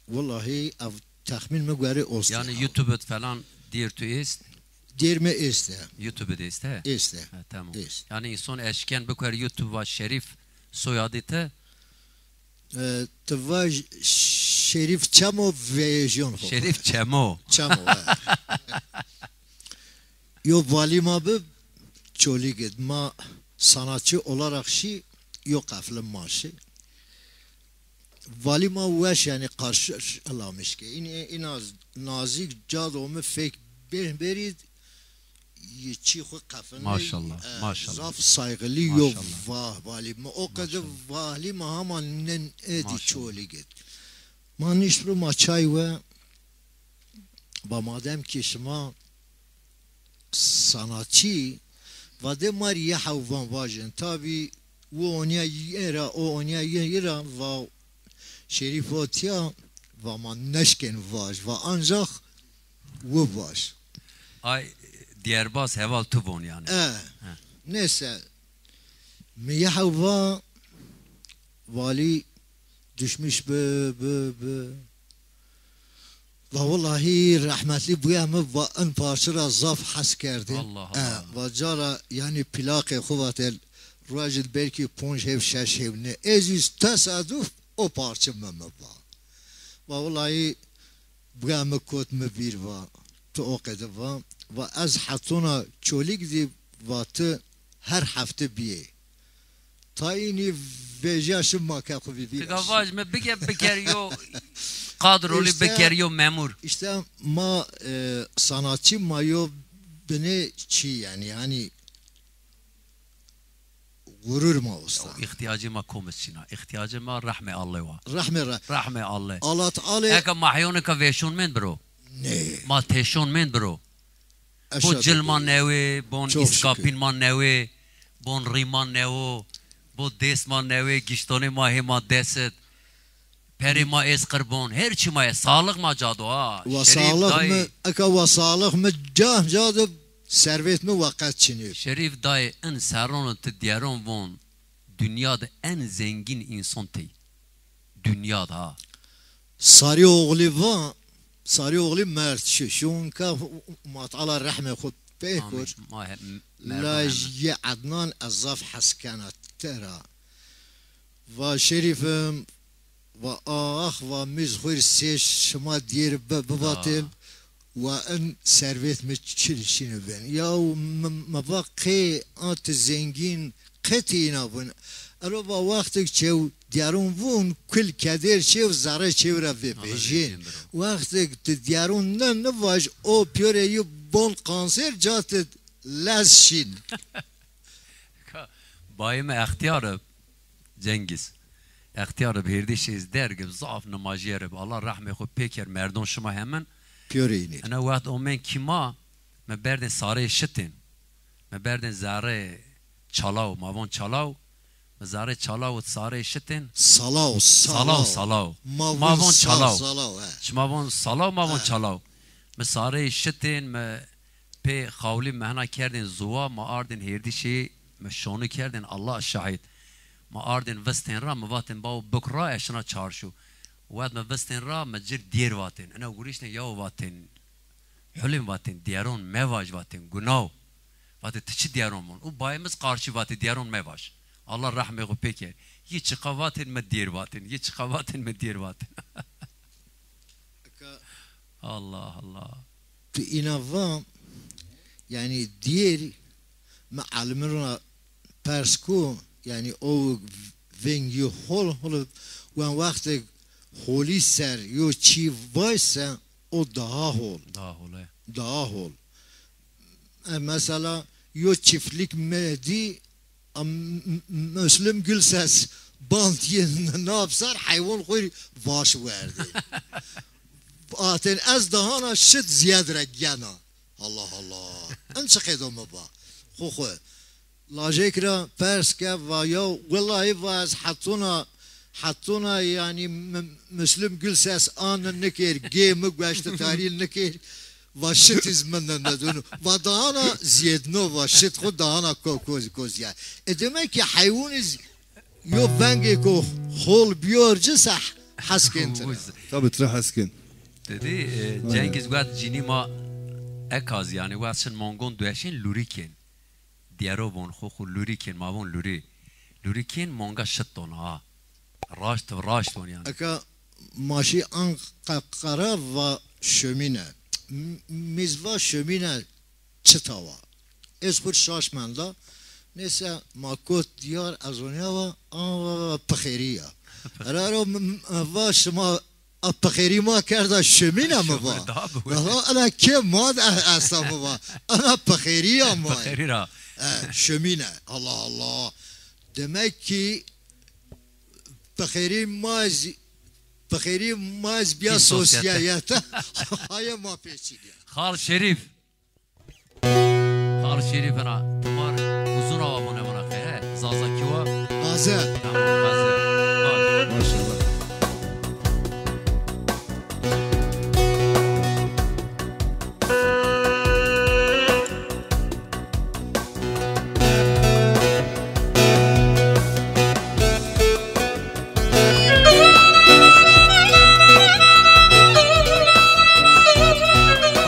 Wellahî ev texmîn mi guerê ost. Yanî YouTube id falan dêr tu êst? Dêr mi êst e. YouTube id êst he? Êst e. Ha, tamam. Êst. Yanî înson eşken bikwer YouTube va Şerîf soyadê ti? E, ti vaj Şerîf Çemo vejyon xo. Şerîf Çemo. Çemo, e. Yo valî ma bi Çolîg id. Ma sanatçı olarak şî, yo qeflim ma şî. Valî ma weş, yanî, qarşılamış ke. În, în az nazik cado mi fek bê-, berî yi çî xwu qefilnê. Maşallah, e, maşallah. Zaf saygılı yo. Maşallah. Va-, valî mi. O qede. Maşallah. Valî mi hama nen edi. Maşallah. Çolîg id. Ma nişt ro ma çay we. Va madem ki şima sanatçî, va de ma rî yehew van vajin. Tabî wi onîya yi ra, o onîya yi ra, va Şerîf o tîya, va ma neşkên vaj, va ancax wi vaj. Ay dîyerbaz heval tu von yanî. E, he. Neyse, mi yehew va, valî düşmüş bi, bi, bi. Va wellahî rehmetlî bûya mi, va in parçe ra zaf hes kerdî. Allah Allah. E, va cara, yanî, plaqê xwu vatel, rojid belkî ponc hêv, şeş hêv nê. Ez îz tesaduf o parçe mi, mi va. Va wellahî bûya mi kot mi vîr, va. Tu o qede va. Va ez hetona Çolîg zî, va ti her hefte bîyê. Tayînî vejîya şi ma ke xwu vî vî. Ti ga vaj mi bige biker yo kadrolî, biker yo memur. Îşte ma, e, sanatçî ma yo binê çî yanî, yanî gurur ma usta. Îhtiyacê ma kom iz çin a. Îhtiyacê ma rehmê Allê wa. Rehmê re. Rehmê Allê. Allah Teala. Eka ma heyonê ka vêşon mend biro. Nê. Ma têşon mend biro. Bo cil ma newê, bon îskapîn ma newê, bon rî ma newo, bo dês ma newê, giştonê ma hê ma desit, perê ma ês qirbon, her çî ma yê, sağlık ma ca do ha. Wa sağlık mi, eka wa sağlık mi ca, ca de servet mi wa qet çinê. Şerîf dayê, in serron ti dîyeron von, dinya de en zengîn înson tey. Dinya de ha. Sarîoxlî va, Sarîoxlî merd şi. Şunka ma Teala rehmê xwu pê kur. Amîn. Ma he-, m-, merdo. Laj heme. Yê Ednan ez zaf hes kena te ra. Va Şerîfim, va ax, va mi zî xwu rê sê şima dîyêr bi-, bivatên. Aa. Wa in servet mi çi-, çinî ben. Ya mi, mi va qê a ti zengîn qetî îna vun. Ero va wextik çew dîyarun vun, kul kedêr çew, zerrê çew ra vêpejîn. Wextik ti dîyarun ne nivaj, o pîyorê yi bon kanser ca ti lez şîn. Ka-, bayê mi extîyar ib, Cengiz. Extîyar ib, hêrdîşê iz derg ib, zaf nimajîyer ib. Allah rehmê xwu pê ker, merdon şima hemin. Pîyorê înê. Ena wext omên kî ma, mi berdên sareyê şitên. Mi berdên zerrê çalaw, ma von çalaw. Mi zerrê çalaw û sareyê şitên. Salaw, salaw. Salaw, salaw. Ma von çalaw. Salaw, he. Şima von salaw, ma von çalaw. Mi sareyê şitên, mi pê xawlî mehna kerdên zuwa, ma ardên hêrdîşê, mi şonî kerdên, Allah şahid. Ma ardên vistên ra, mi vatên bawo bik ra, ez şina çarşû. Wet mi vistên ra, mi cir diyêr vatên. Ina guriştên yaw vatên. Hulên vatên, diyeron mevaj vatên, gunaw. Vatê ti çi diyeron mon? Û bayê mi zî qarşî vatê diyeron mevaj. Allah rehmê xo pê kê. Yî çiqa vatên mi diyêr vatên. Yî çiqa vatên mi diyêr vatên. Eka Allah Allah. Tu îna va, yanî diyêr mi alimî ra pers ku, yanî o vengî hol hol, wen wextê holî ser yo çî vayse, o daha hol. Daha hol, e. Daha hol. E, mesela yo çiftlik mi dî, a, M-, M-, Muslim Gülses bant yê nav ser heywan xo rê vaş werdê. Atên ez dahana şit ziyed re gena. Allah Allah. En çi qeydo mi ba? Xo xo. Lajek ra pers ke, va ya, wellahî va ez hetona, hetona yanî M-, Muslim Gülses an nikêr, gê mi gueşti tarî nikêr. Va şit iz min de nedûno. Va dahana ziyedno, va şit xo dahana ko-, koz-, kozîya. E, demek ki heywan iz yo vengêko hol biyor ci se hes kên tira. Tabi tira hes kên. Dedi, e, Cengiz guet cinî ma ekaz yanî, guet şin mongon dueşên lurî kên. Diyero von xo xo lurî kên, ma von lurî. Lurî kên monga şit don ha. Raşt, raşt von yanî. Eka ma şî Anqara va şomîne. M-, mîz va şomîne çita wa. Ez xo şaş menda. Neyse ma kot diyar ez onya va, ama va, va pixêrî ya. Raro m-, m-, va şima a pixêrî ma kerda şomîne mi va. Daha ena kê ma de esta mi va. Ena pixêrî ya ma. Pixêrî ra. E, şomîne. Allah Allah. Demek ki pixêrî ma zî, pixêrî ma zî biya sosyete. Sosyete. Haye ma pêçînîya. Xal Şerîf. Xal Şerîf ena timar uzun awa vone vana qe, he? Zazakî wa? Gaze. Tamam, Gaze. Baş. Maşallah.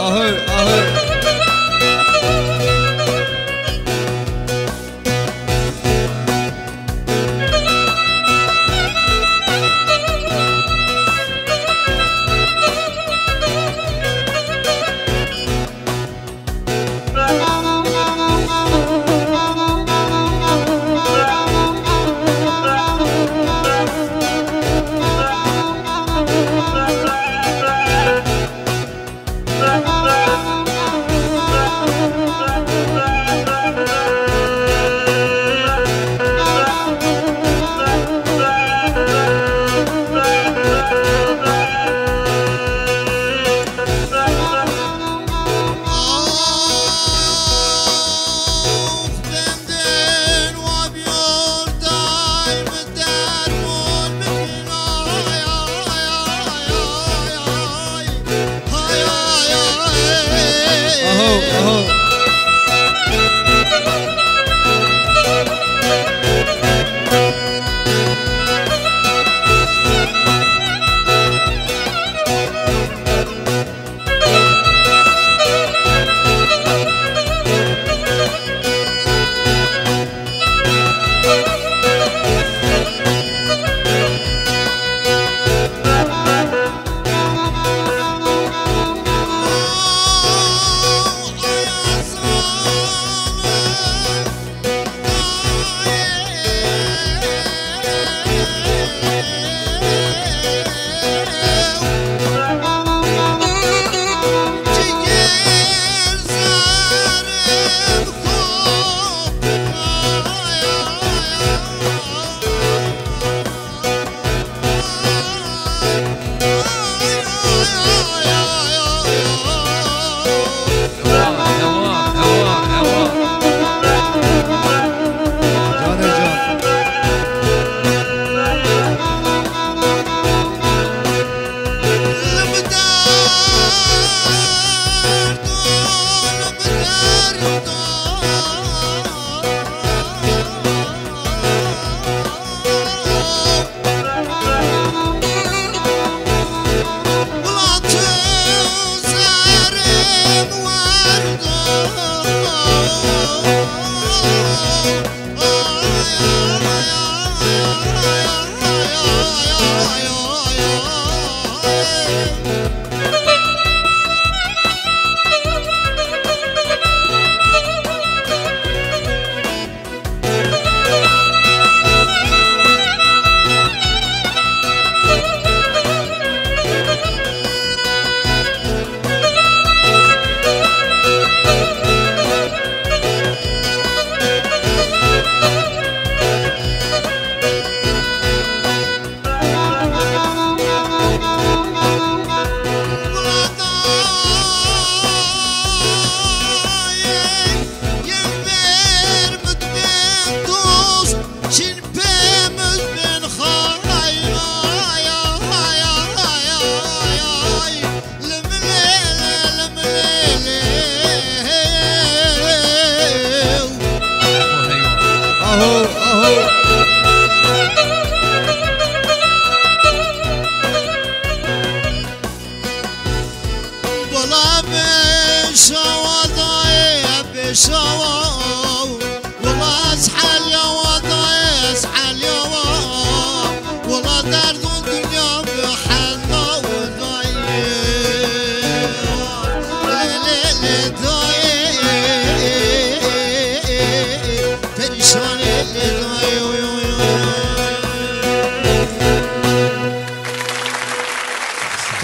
Ahey, ahey.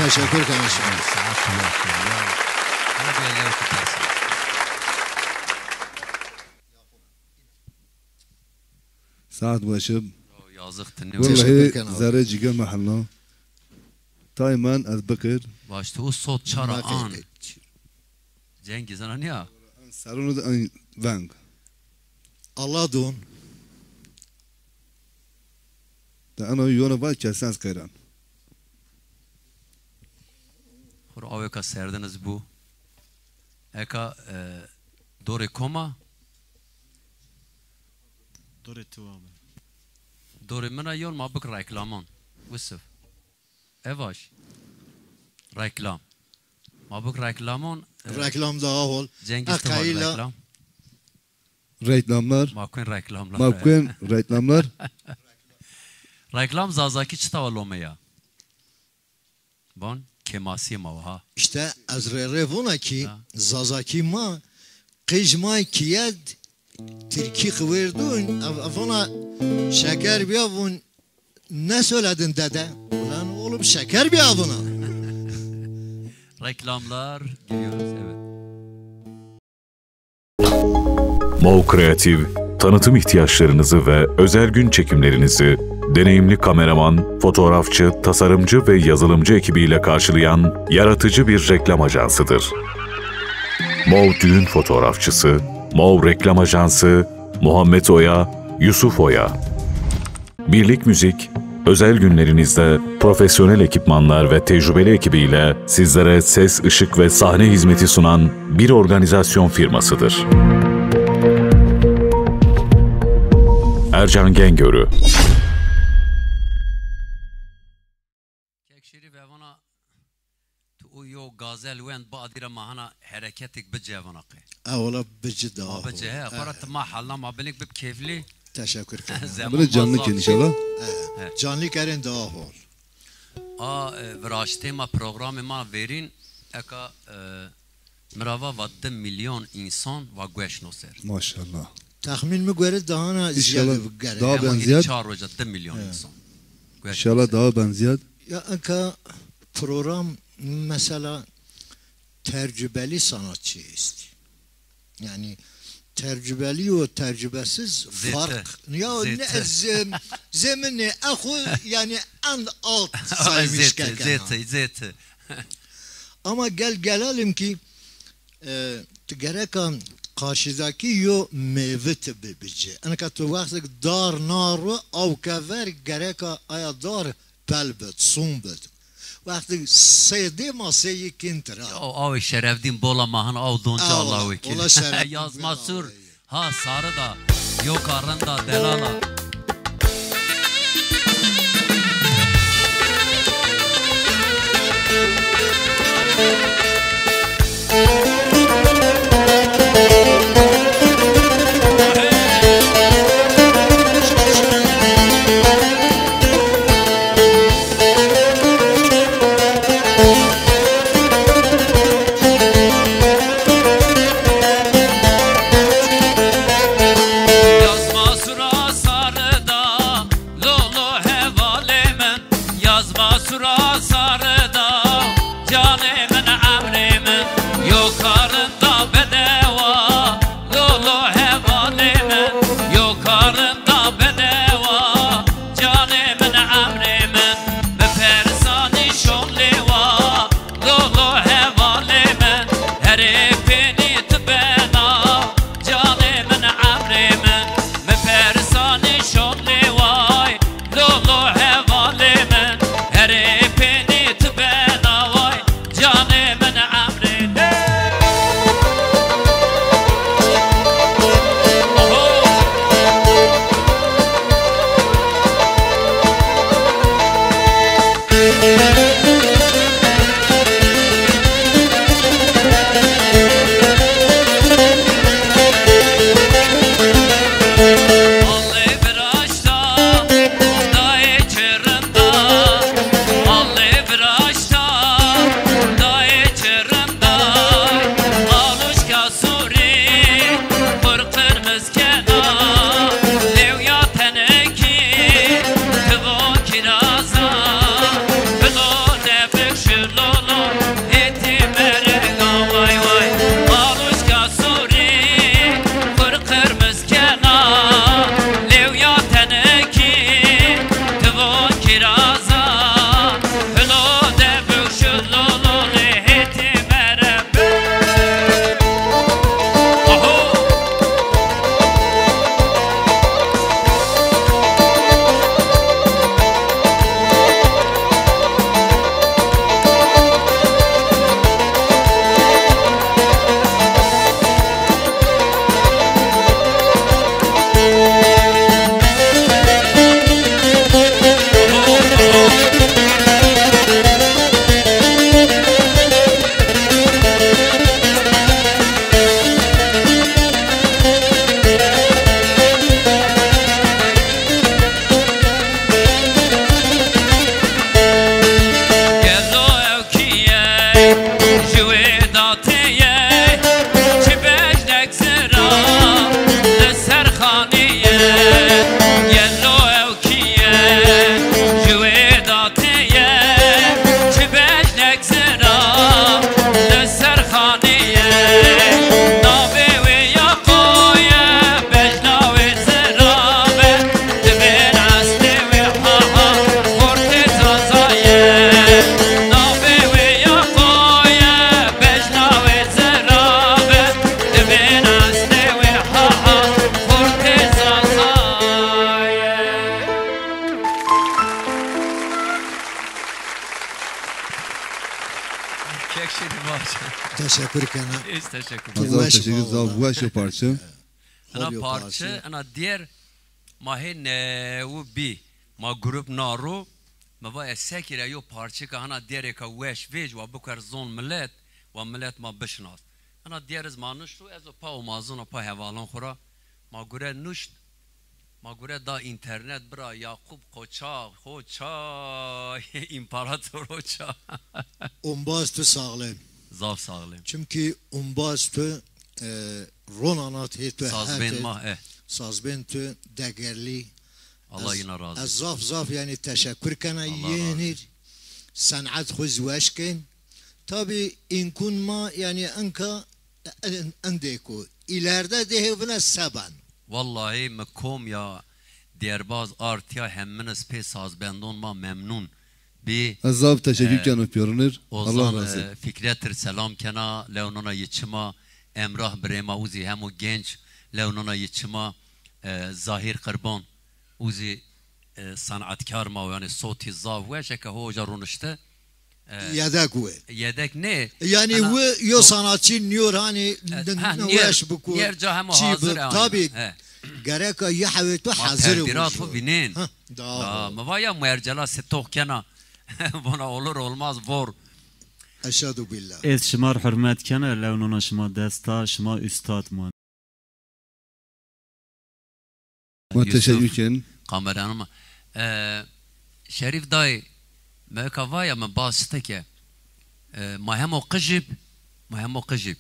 Teşekkür ederim. Saat başı. Ya. Hadi bir yerlere kutlasın. Saat başı. Ya yazık, tınne. Teşekkür ederim abi. Zerre cîger me helna. Tay men ez bikir. Baş, tu o sot çara an. Cengiz ana niya? Serunu de en veng. Allah don. De eno yona va kesens qeyran. Xur aweka serdiniz bu. Eka, e, dore koma? Dore tu abi. Dore mina yon ma bik reklamon. Wisif. Evaş. Reklam. Ma bik reklamon, e, reklam daha hol. Cengiz Tımar reklam. Reklamlar. Ma kuen reklamlar. Ma kuen reklamlar. Reklam Zazaki çita wa lome ya? Bon, kêmasî ma wa ha. İşte ez rê rê vona ki Zazaki ma, qij ma kiyed Tirkî xiwêrdûn, ev, ev vona şeker biya vûn, ne söyledin dede? Ulan oğlum şeker biya vûna. Reklamlar, giriyoruz, evet. Mov Kreatif, tanıtım ihtiyaçlarınızı ve özel gün çekimlerinizi deneyimli kameraman, fotoğrafçı, tasarımcı ve yazılımcı ekibiyle karşılayan yaratıcı bir reklam ajansıdır. Mov düğün fotoğrafçısı, Mov reklam ajansı, Muhammed Oya, Yusuf Oya. Birlik Müzik, özel günlerinizde profesyonel ekipmanlar ve tecrübeli ekibiyle sizlere ses, ışık ve sahne hizmeti sunan bir organizasyon firmasıdır. Ercan Gengörü. Kek Şerîf evana, tu o yo gazel wend, badî ra ma hana hereketik bici evana qe. Ewla bici daha. Ma bici, he, para ti ma halna ma binik bib keyfli. Teşekkür ederim. Bunu canlı ken inşallah. He. Canlı kerin daha hol. A, e, viraştê ma, programê ma verîn, eka, e, mirava va di milyon insan va gueş no ser. Maşallah. Tahmin mi göre daha na ziyade gerek. Daha ben ziyad. Çar roja di milyon insan. Gueş no ser. İnşallah daha ben ziyad. Ya eka program mesela tecrübeli sanatçı istiyor. Yani tecrübeli o tecrübesiz fark. Ya ne zem-, zemini exu yani en alt saymış kekena. Zeti, zeti. Ama gel gelelim ki, e, tu gereka karşıdaki yo meyve ti bibici. Enka tu wextek dar naro aw kever gereka aya dar pel bit, sum bit. Wextî sey dê ma sey yê kêntir ha. O, aw Şerefdîn bola ma hin aw don ca. Ewla, Allah'u ekber. Ola Şerefdîn. Yazma sur, ha sarı da, yoka renda delala. Yazma sura sar Teşekkür kena. Hiç teşekkür ederim. Zaf teşekkür, zaf weş o parçe. Ina parçe, ina diğer ma hê newu bî. Ma grup na ro, mi va ez sekî ra yo parçeka hana dêrêka weş vêj, wa biker zon milet, wa milet ma bişinas. Hana dêr iz ma nişto, ez o pa omazon o pa hevalon xo ra, ma gure nuşt, ma gure da înternet, bira Yakup Koça, Koça, împarator Koça. Ombaz tu sağlem. Zaf sağlem. Çimkî ombaz tu, e, ronanat hê tu. Sazbên ma, eh. Sazbên tu degerlî. Allah yina razı olsun. Ez zaf zaf yani teşekkür kena yenir. Sen'et xu zî weş kên. Tabi inkun ma yani enka en-, endêko. İlerde de hevine seben. Wallahî mi kom ya dêrbaz artiya heminiz pê sazbendon ma memnun bî. Ez zaf teşekkür keno pîyorinir. Allah razı. E, Fikretir selam kena, lew nona yi çima, Emrah birê ma, u zî hemo genç, lew nona yi çima, e, Zahîr Qirban, u zî, e, sanatkar ma, yani sotî zaf weş, eke ho oca ronişte, e, yedek we. Yedek nê. Yani we yo sanatçı nîyor hani, e, ha, nîyer, weş biku, nîyer ca hemo hazir e. Tabi, gereka yi hewê tu hazir e. Ma tedbîrat xo vînên. Ha, da. Mi va ya muercela sitox kena. Vana olur olmaz vor. Eşhedü billah. Ez şima rê hurmet kena, lew nona şima desta, şima ustad man. Ma teşekkür ken. Kameranı ma. E, Şerîf dayê, mi eka va ya mi baz şite ke, e, ma hemo qijib, ma hemo qijib.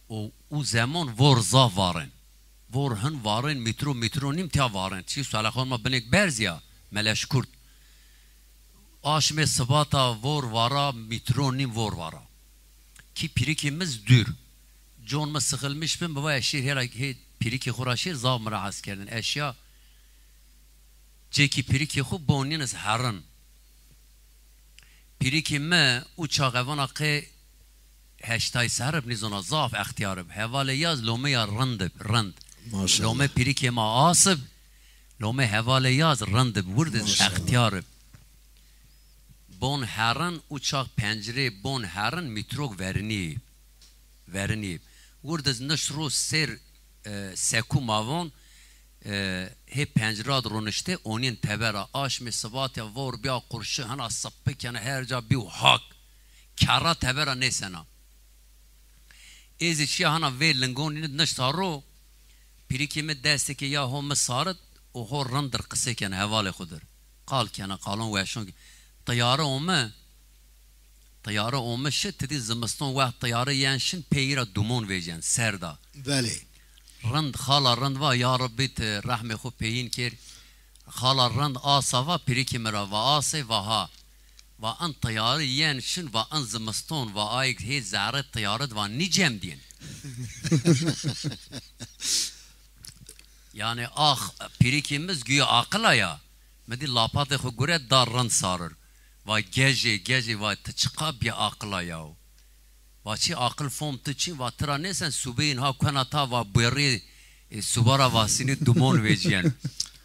O, u zemon vor zaf varen. Vor hin varen, mîtro, mîtro nîm tiya varen. Çi sualexon ma binêk berz ya, Meleşkurt. Aşmê sibata vor vara, mîtro nîm vor vara. Kî pîrikê mi zî dûr. Con mi sixilmiş bi, mi va ez şêr hêla hê pîrikê xo ra şêr, zaf mi ra hes kerdin. Ez şiya cêkî pîrikê xo, bon nîn iz herin. Pîrikê mi u çax evana qê heştay serr ib, nîzona zaf extîyar ib. Hevalê ya zî lomeya rind ib, rind. Maşallah. Lome pîrikê ma as ib, lome hevalê ya zî rind ib, wird iz extîyar ib. Bon herin, u çax pencirê bon herin, mîtrok verinî, verinî. Wird iz nişt ro sêr, e, seku ma von, e, hê pencira di roniştê, onîn tebera. Aşmê sibatî ya vor bîya qurşi, hina sipik kena, her ca bîyo hak. Kerra tebera nêsena. Ê zî şîya hina vê lingonî di nişta ro, pîrikê mi destêkê ya ho mi sarit û ho rind dir qisê kena, hevalê xwu dir. Qal kena, qalon weşon ke. Tiyare ome, tiyare ome şi, ti dî zimiston wext tiyare yen şin, peyî ra dumon vêjen, serda. Belê. Rind, xala rind va, ya Rebbî ti rehmê xwu peyîn kêr. Xala rind asa va, pîrikê mi ra va, asê? Va ha. Va in tiyare yen şin, va in zimiston, va ayêk hê zerrê tiyare di va nîcem dîn. Yanî ax, pîrikê mi zî güya aqil a ya. Mi dî lapatê xwu guret da rind sarir. Va gejê, gejê, va ti çiqa bî aqil a yaw. Va çi aqil fom tu çin, va tira nêsen subeyîn ha kuena ta va buerrî, e, suba ra va sînî dumon vecîyen.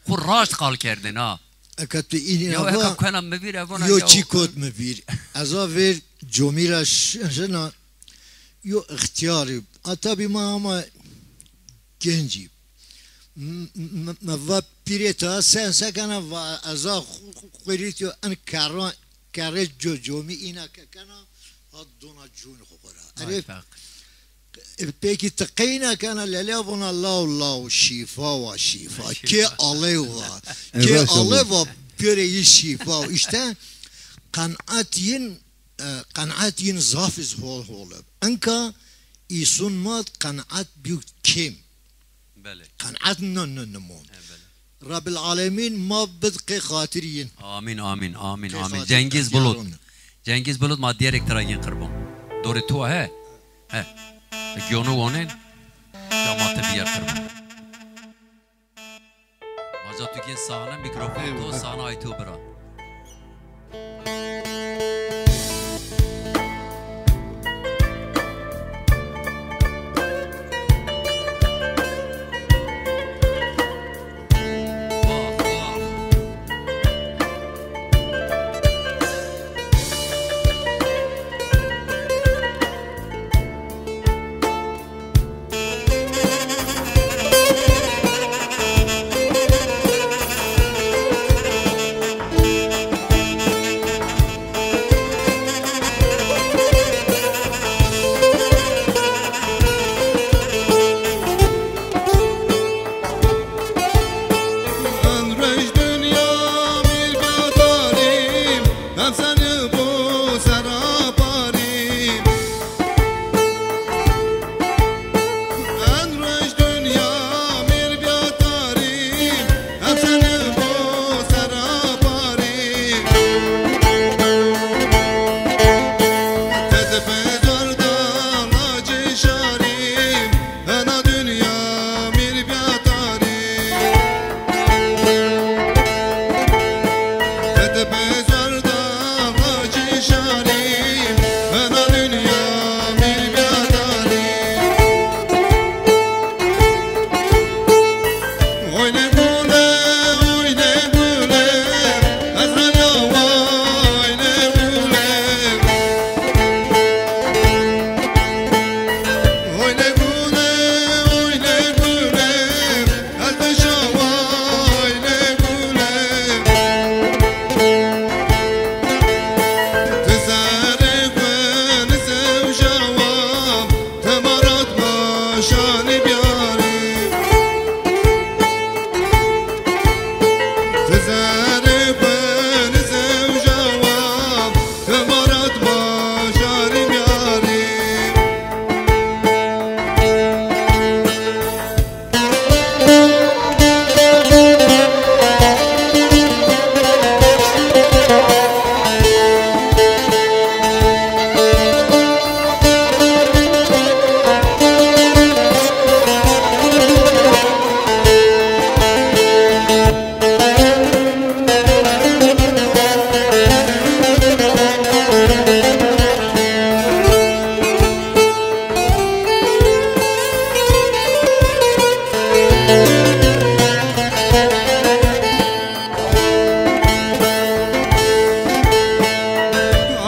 Xwu raşt qal kerdên ha. Eka tu înî ya eva, eka kuena mi vîr evona yo ya çî kot mi vîr. Ez a vêr comî ra ş-, şina yo îxtîyarî. A tabî ma ama gencî. M-, m-, m-, mi va pîrê ta sen se kena, va ez a xu-, xu-, xurît yo en kerra, kerrê co-, comî îna ke kena, ha dona cûn xu xu ra. Erê, e, peki ti qeyna kena, lelê vona law law, şîfa wa şîfa. Kê alew va. Kê alew va, pêrê yi şîfa. Îşte qenaet yin, e, qenaet yin zaf iz hol hol ib. Enka îsun ma qenaet bîyo kêm. Belê. Qenaet no, no, nimon. E, belê. Rabbil Alemîn ma bid qê xatir yin. Amîn, amîn, amîn, amîn. Cengiz Bulut. Cengiz Bulut, ma diyerek tira yin qirban. Dorê to he? He. Giyonu wonen. Ya ma te biyer qirban. Vaca tu gên sahne, mîkrofon to, sahne ay to bira.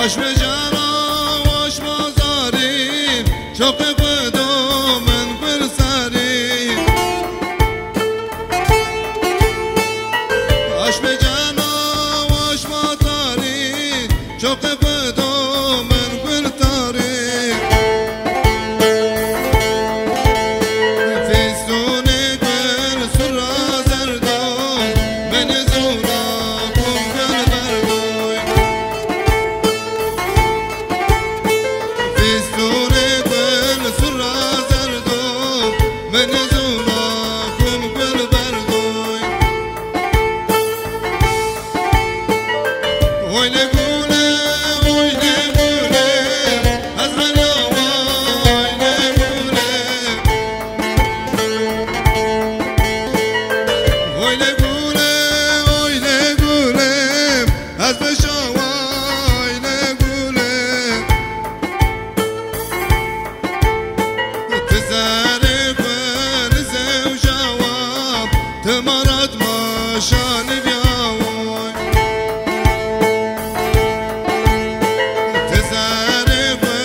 Aşme cana, aşma zarî, çoqê xwu do min gul sarî. Aşme cana, aşma zarî, çoqê xwu do min gul tarî. Fîstûnê gul sura zerdo, min zûna xwu gul berdoy. Fîstûnê gul sura zerdo, min zûna xwu gul berdoy. Oy lê gule, oy lê gule, ez ena vay lê gule. Oy lê gule, oy lê gule, ez beşa vay lê gule. Ti zerê xwu nizewjawa, ti ma ra dima şanî bîyawo. Ti zerê xwu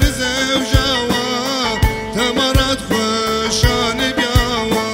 nizewjawa, ti ma ra xwu şanî bîyawa.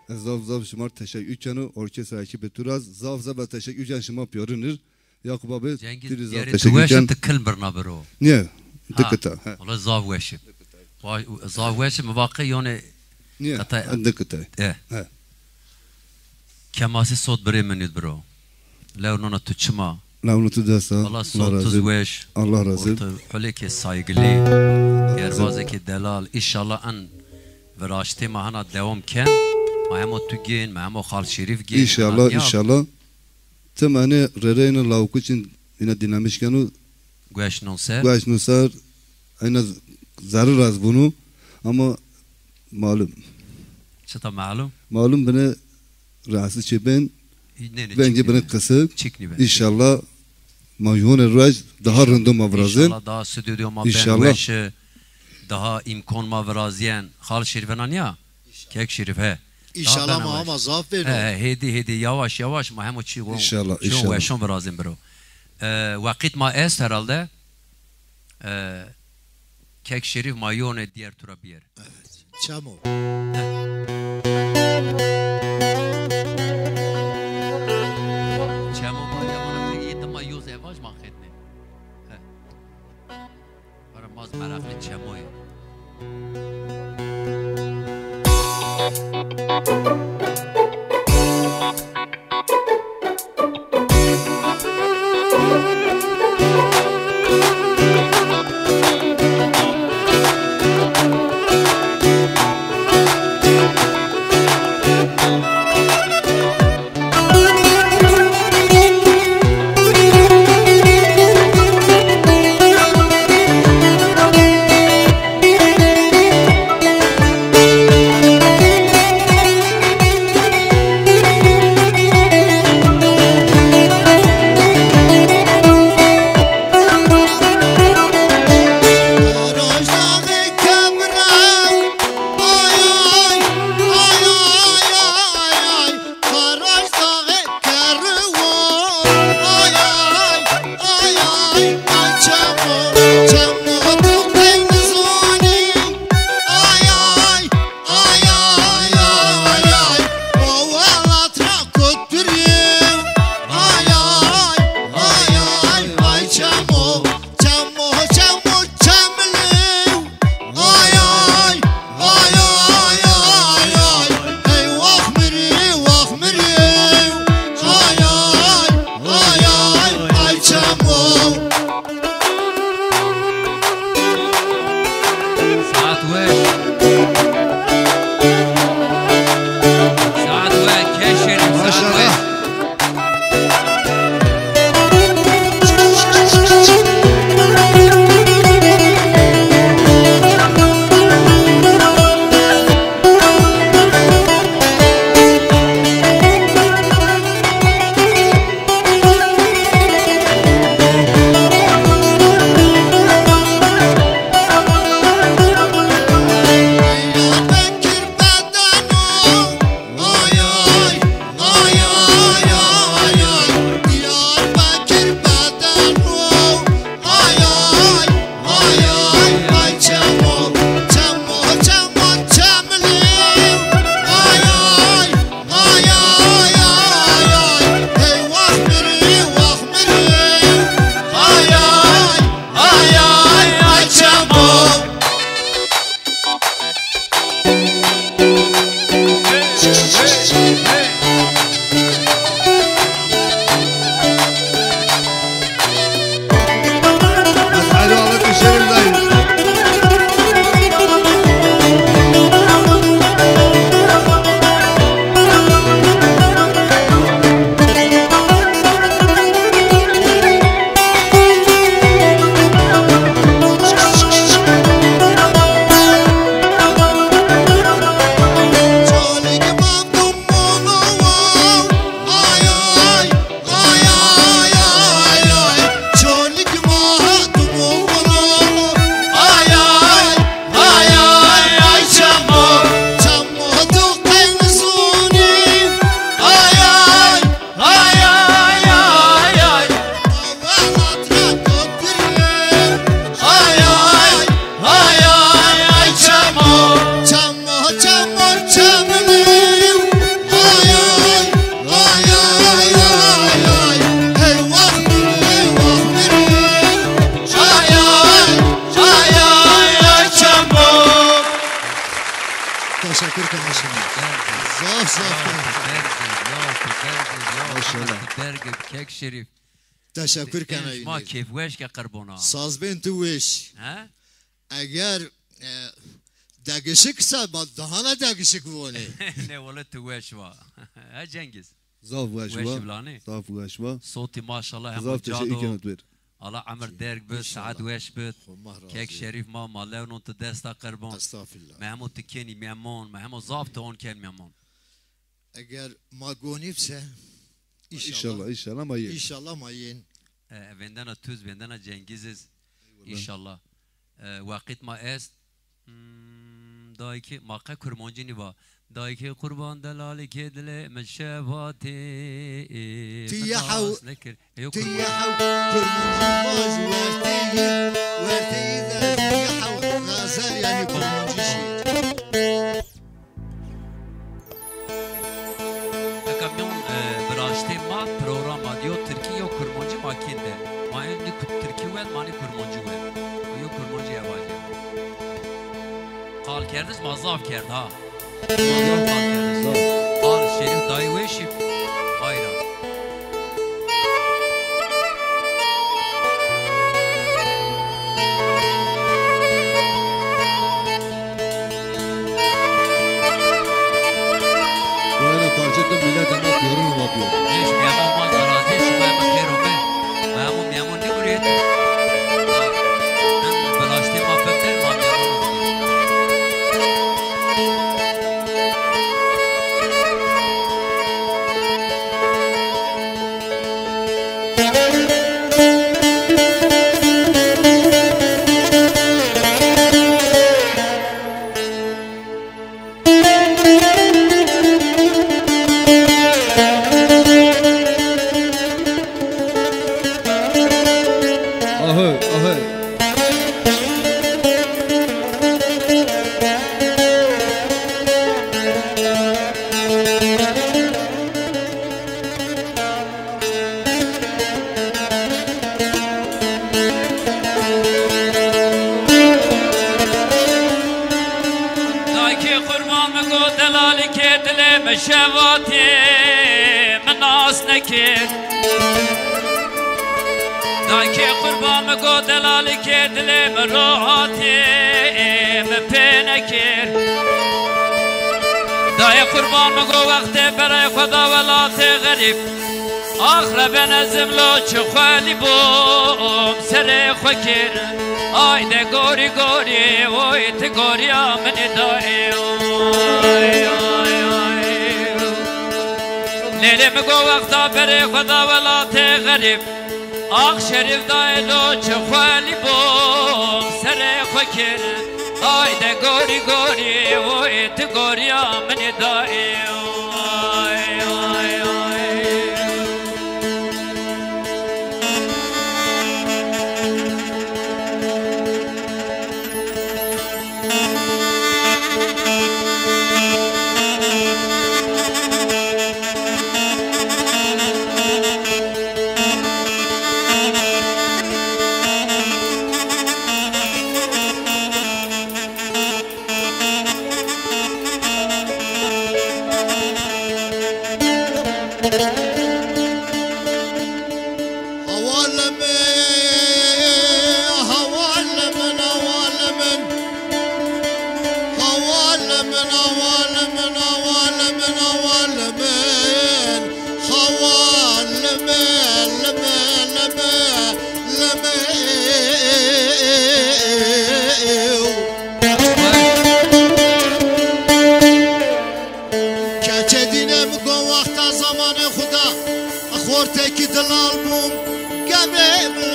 Ez zaf zaf şima teşekkür keno, orkestra ekîbê tu ra zaf zaf ez teşekkür ken, şima pîyarin ir. Yakup abi, Cengiz, tu rê zaf diyarê tu teşekkür weş ken. Tu kilm birna biro. Niye? Ha, dikita, he. Wala zaf weş ib. Wa-, zaf weş ib, mi va qey yone Niye? Qeta-, dikita. E. He. Kemasî sot birê min id biro. Lew nona tu çima? Lew nona tu desta. Allah sot tuz weş. Allah razı. Orta hulekê saygılı. Derbazekê delal. İnşallah en viraştê ma hana dewam ken. Ma hemo tu gên, ma hemo Xal Şerîf gên. İnşallah, inşallah. Tim enê rereyna lawku çin yine dinlemiş kenu. Gueş non ser. Gueş non ser. Ayna zerre raz bunu. Ama malum. Çita malum? Malum bine rahatsız çeben. Vengê bine kısık. Çikni ben. İnşallah ma yone ruaj daha rindo ma virazin. İnşallah daha stüdyo ma ben weşi. Daha imkan ma viraziyen. Xal Şerîf ena niya? Kek Şerîf, he. İnşallah ma ama zaf beno. He, he, hêdî, hêdî, yavaş, yavaş, ma hemo çî gon, inşallah, çî gon inşallah. Weşon virazin biro. E, weqît ma est herhalde. E, Kek Şerîf ma yone diyer tu ra biyer. Evet. Çemo. He. Çemo ma yone, dima yoz evaj ma xetne. He. Para maz meraklı çemoy. Çemo, çemo, çemo, çemlîw. Ay, ay, ay, ay, ay, ay. Ey, wax mi rê, wax mi rê. Ay, ay, ay, ay, ay, çemo. Saet weş. Saet weş, Kek Şerîf, saet weş. Maşallah. Zaf keyf. Berg, ya tu berg, ya Maşallah. Berg, Kek Şerîf. Teşekkür kena. Ma keyf weş ke qirban a. Sazbên tu weş. He? Eger, e, degişik se, ma daha ne degişik vonê. Ne wele tu weş va. He Cengiz? Zaf weş va. Weş va. Zaf weş va. Sotî maşallah hema cado. Zaf teşekkür kena tu. Allah emir derg bid, saet weş bid. Kek Şerîf ma, ma lewnon tu desta qirban. Estağfirullah. Me hemo tu kenî memon, me hemo zaf tu on ken memon. Eger ma gonîb se, înşallah. Înşallah, înşallah ma yên. Înşallah ma yên. E, vendena tuz, vendena Cengiz iz. Eyvallah. Înşallah. E, weqît ma est. Hmm, dayikê, ma qe kurmancî nîva. Dayikê qurban delalî kê dilê mi şevatê. Ti yehew, nas nekir. Ti yehew kurmancî vaj werteyî, werteyî de ti yehew xezel yanî kurmancî şî. Eka mîyon, e, viraştê ma programa di yo tirkî yo kurmancî ma kên de. Ma en di ku-, tirkî wend, ma nê kurmancî wend. Yo kurmancî evaje. Qalkerdiş ma zaf kerd ha. Ma zaf qalkerdiş. Zaf. Qal Şerîf dayî weşî. Hayra. Wayna parçe tu millet ama yorulma diyor. Eş, memon ma razî, şima bi xêr ome. Memon, memon ne buraya? Belaştê ma bifter, ma memon. Ahey, ahey. Daykê qurban mi go, delalî kê dilê mi şevatê, mi nas nekir. Daykê qurban mi go, delalî kê dilê mi rohatê, mi pê nekir. Dayê qurban mi go, wextê berey xwe da welatê xerîb. Ax Rebe nezim lo çi xwelî bom serê xwe kir. Ay de gorî gorî, oy ti goriya min ê dayê, oy, oy, oy. Lêlê mi go wexta berê xwe da welatê xerîb. Ax Şerîf dayê lo çi xwelî bom serê xwe kir. Ay de gorî gorî, oy ti goriya min ê dayê, oy, oy, oy. Hawale min, hawale min, hawale min. Hawale min, hawale min, hawale min, hawale min. Hawale min, le min, le min, le min. Keçê dîne mi go wexta zamanê xwu da, xortekî dilal bûm, gebrê mi.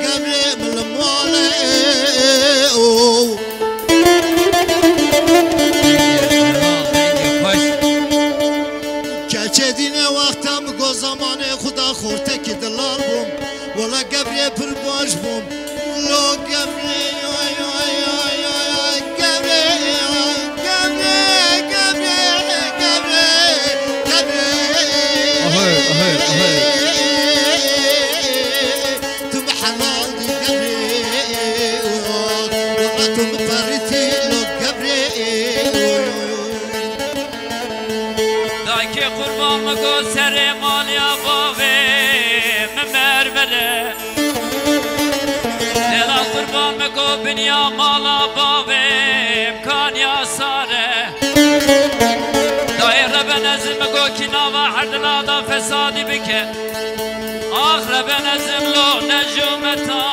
Gebrê mi li malê o. Keçê dîne wexta mi go zamanê xwu da xortekî dilal bûm. Wela gevrê pir baş bûm. Lo gevrê, ay, ay, ay, ay, ay, gevrê, ay, gevrê, gevrê, Go serê malîya bavê mi mermere. Dela qurban mi go binîya mala bavê mi kanîya sare. Dayê Reben ez mi go kî nava herdila da fesadî bike. Ax Reben ez mi lo nejûmeta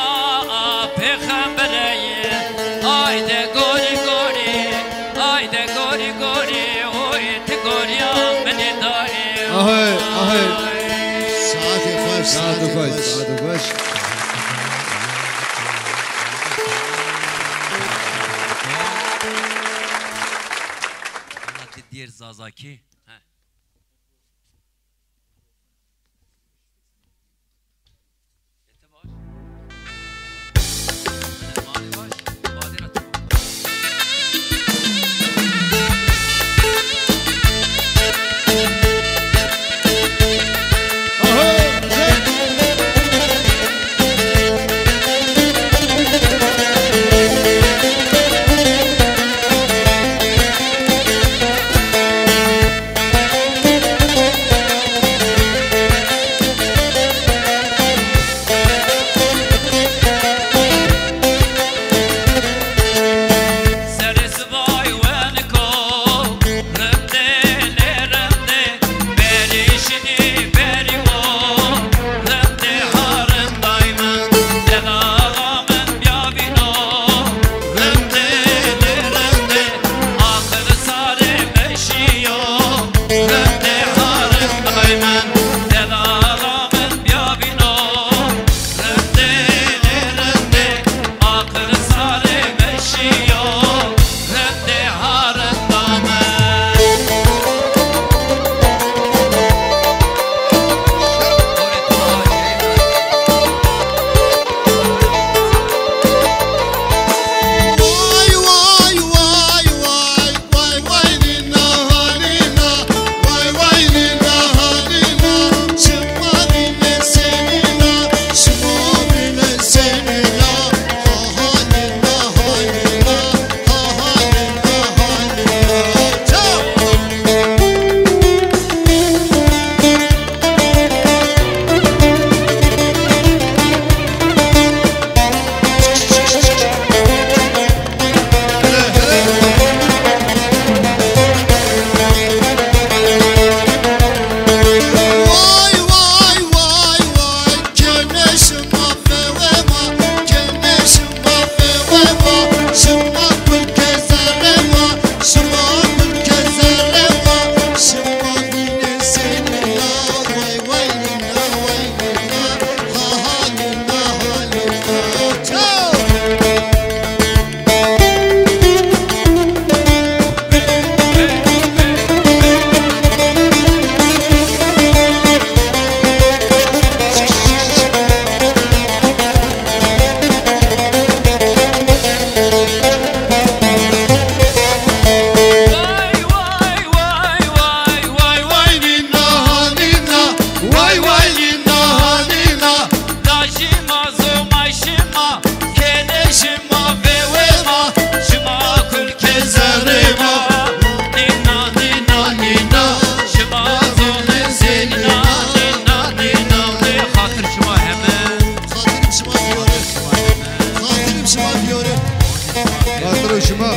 pêxembereyê. Ayde gorî gorî. Ayde gorî gorî, oy ti gorîya min ê dayê. Ahay, ahay. Saetê xweş, saetê xweş, saetê xweş. Ama ti dîr Zazakî. He. Xatir şima heme. Xatir şima diyore. Xatir şima diyore. Xatir şima.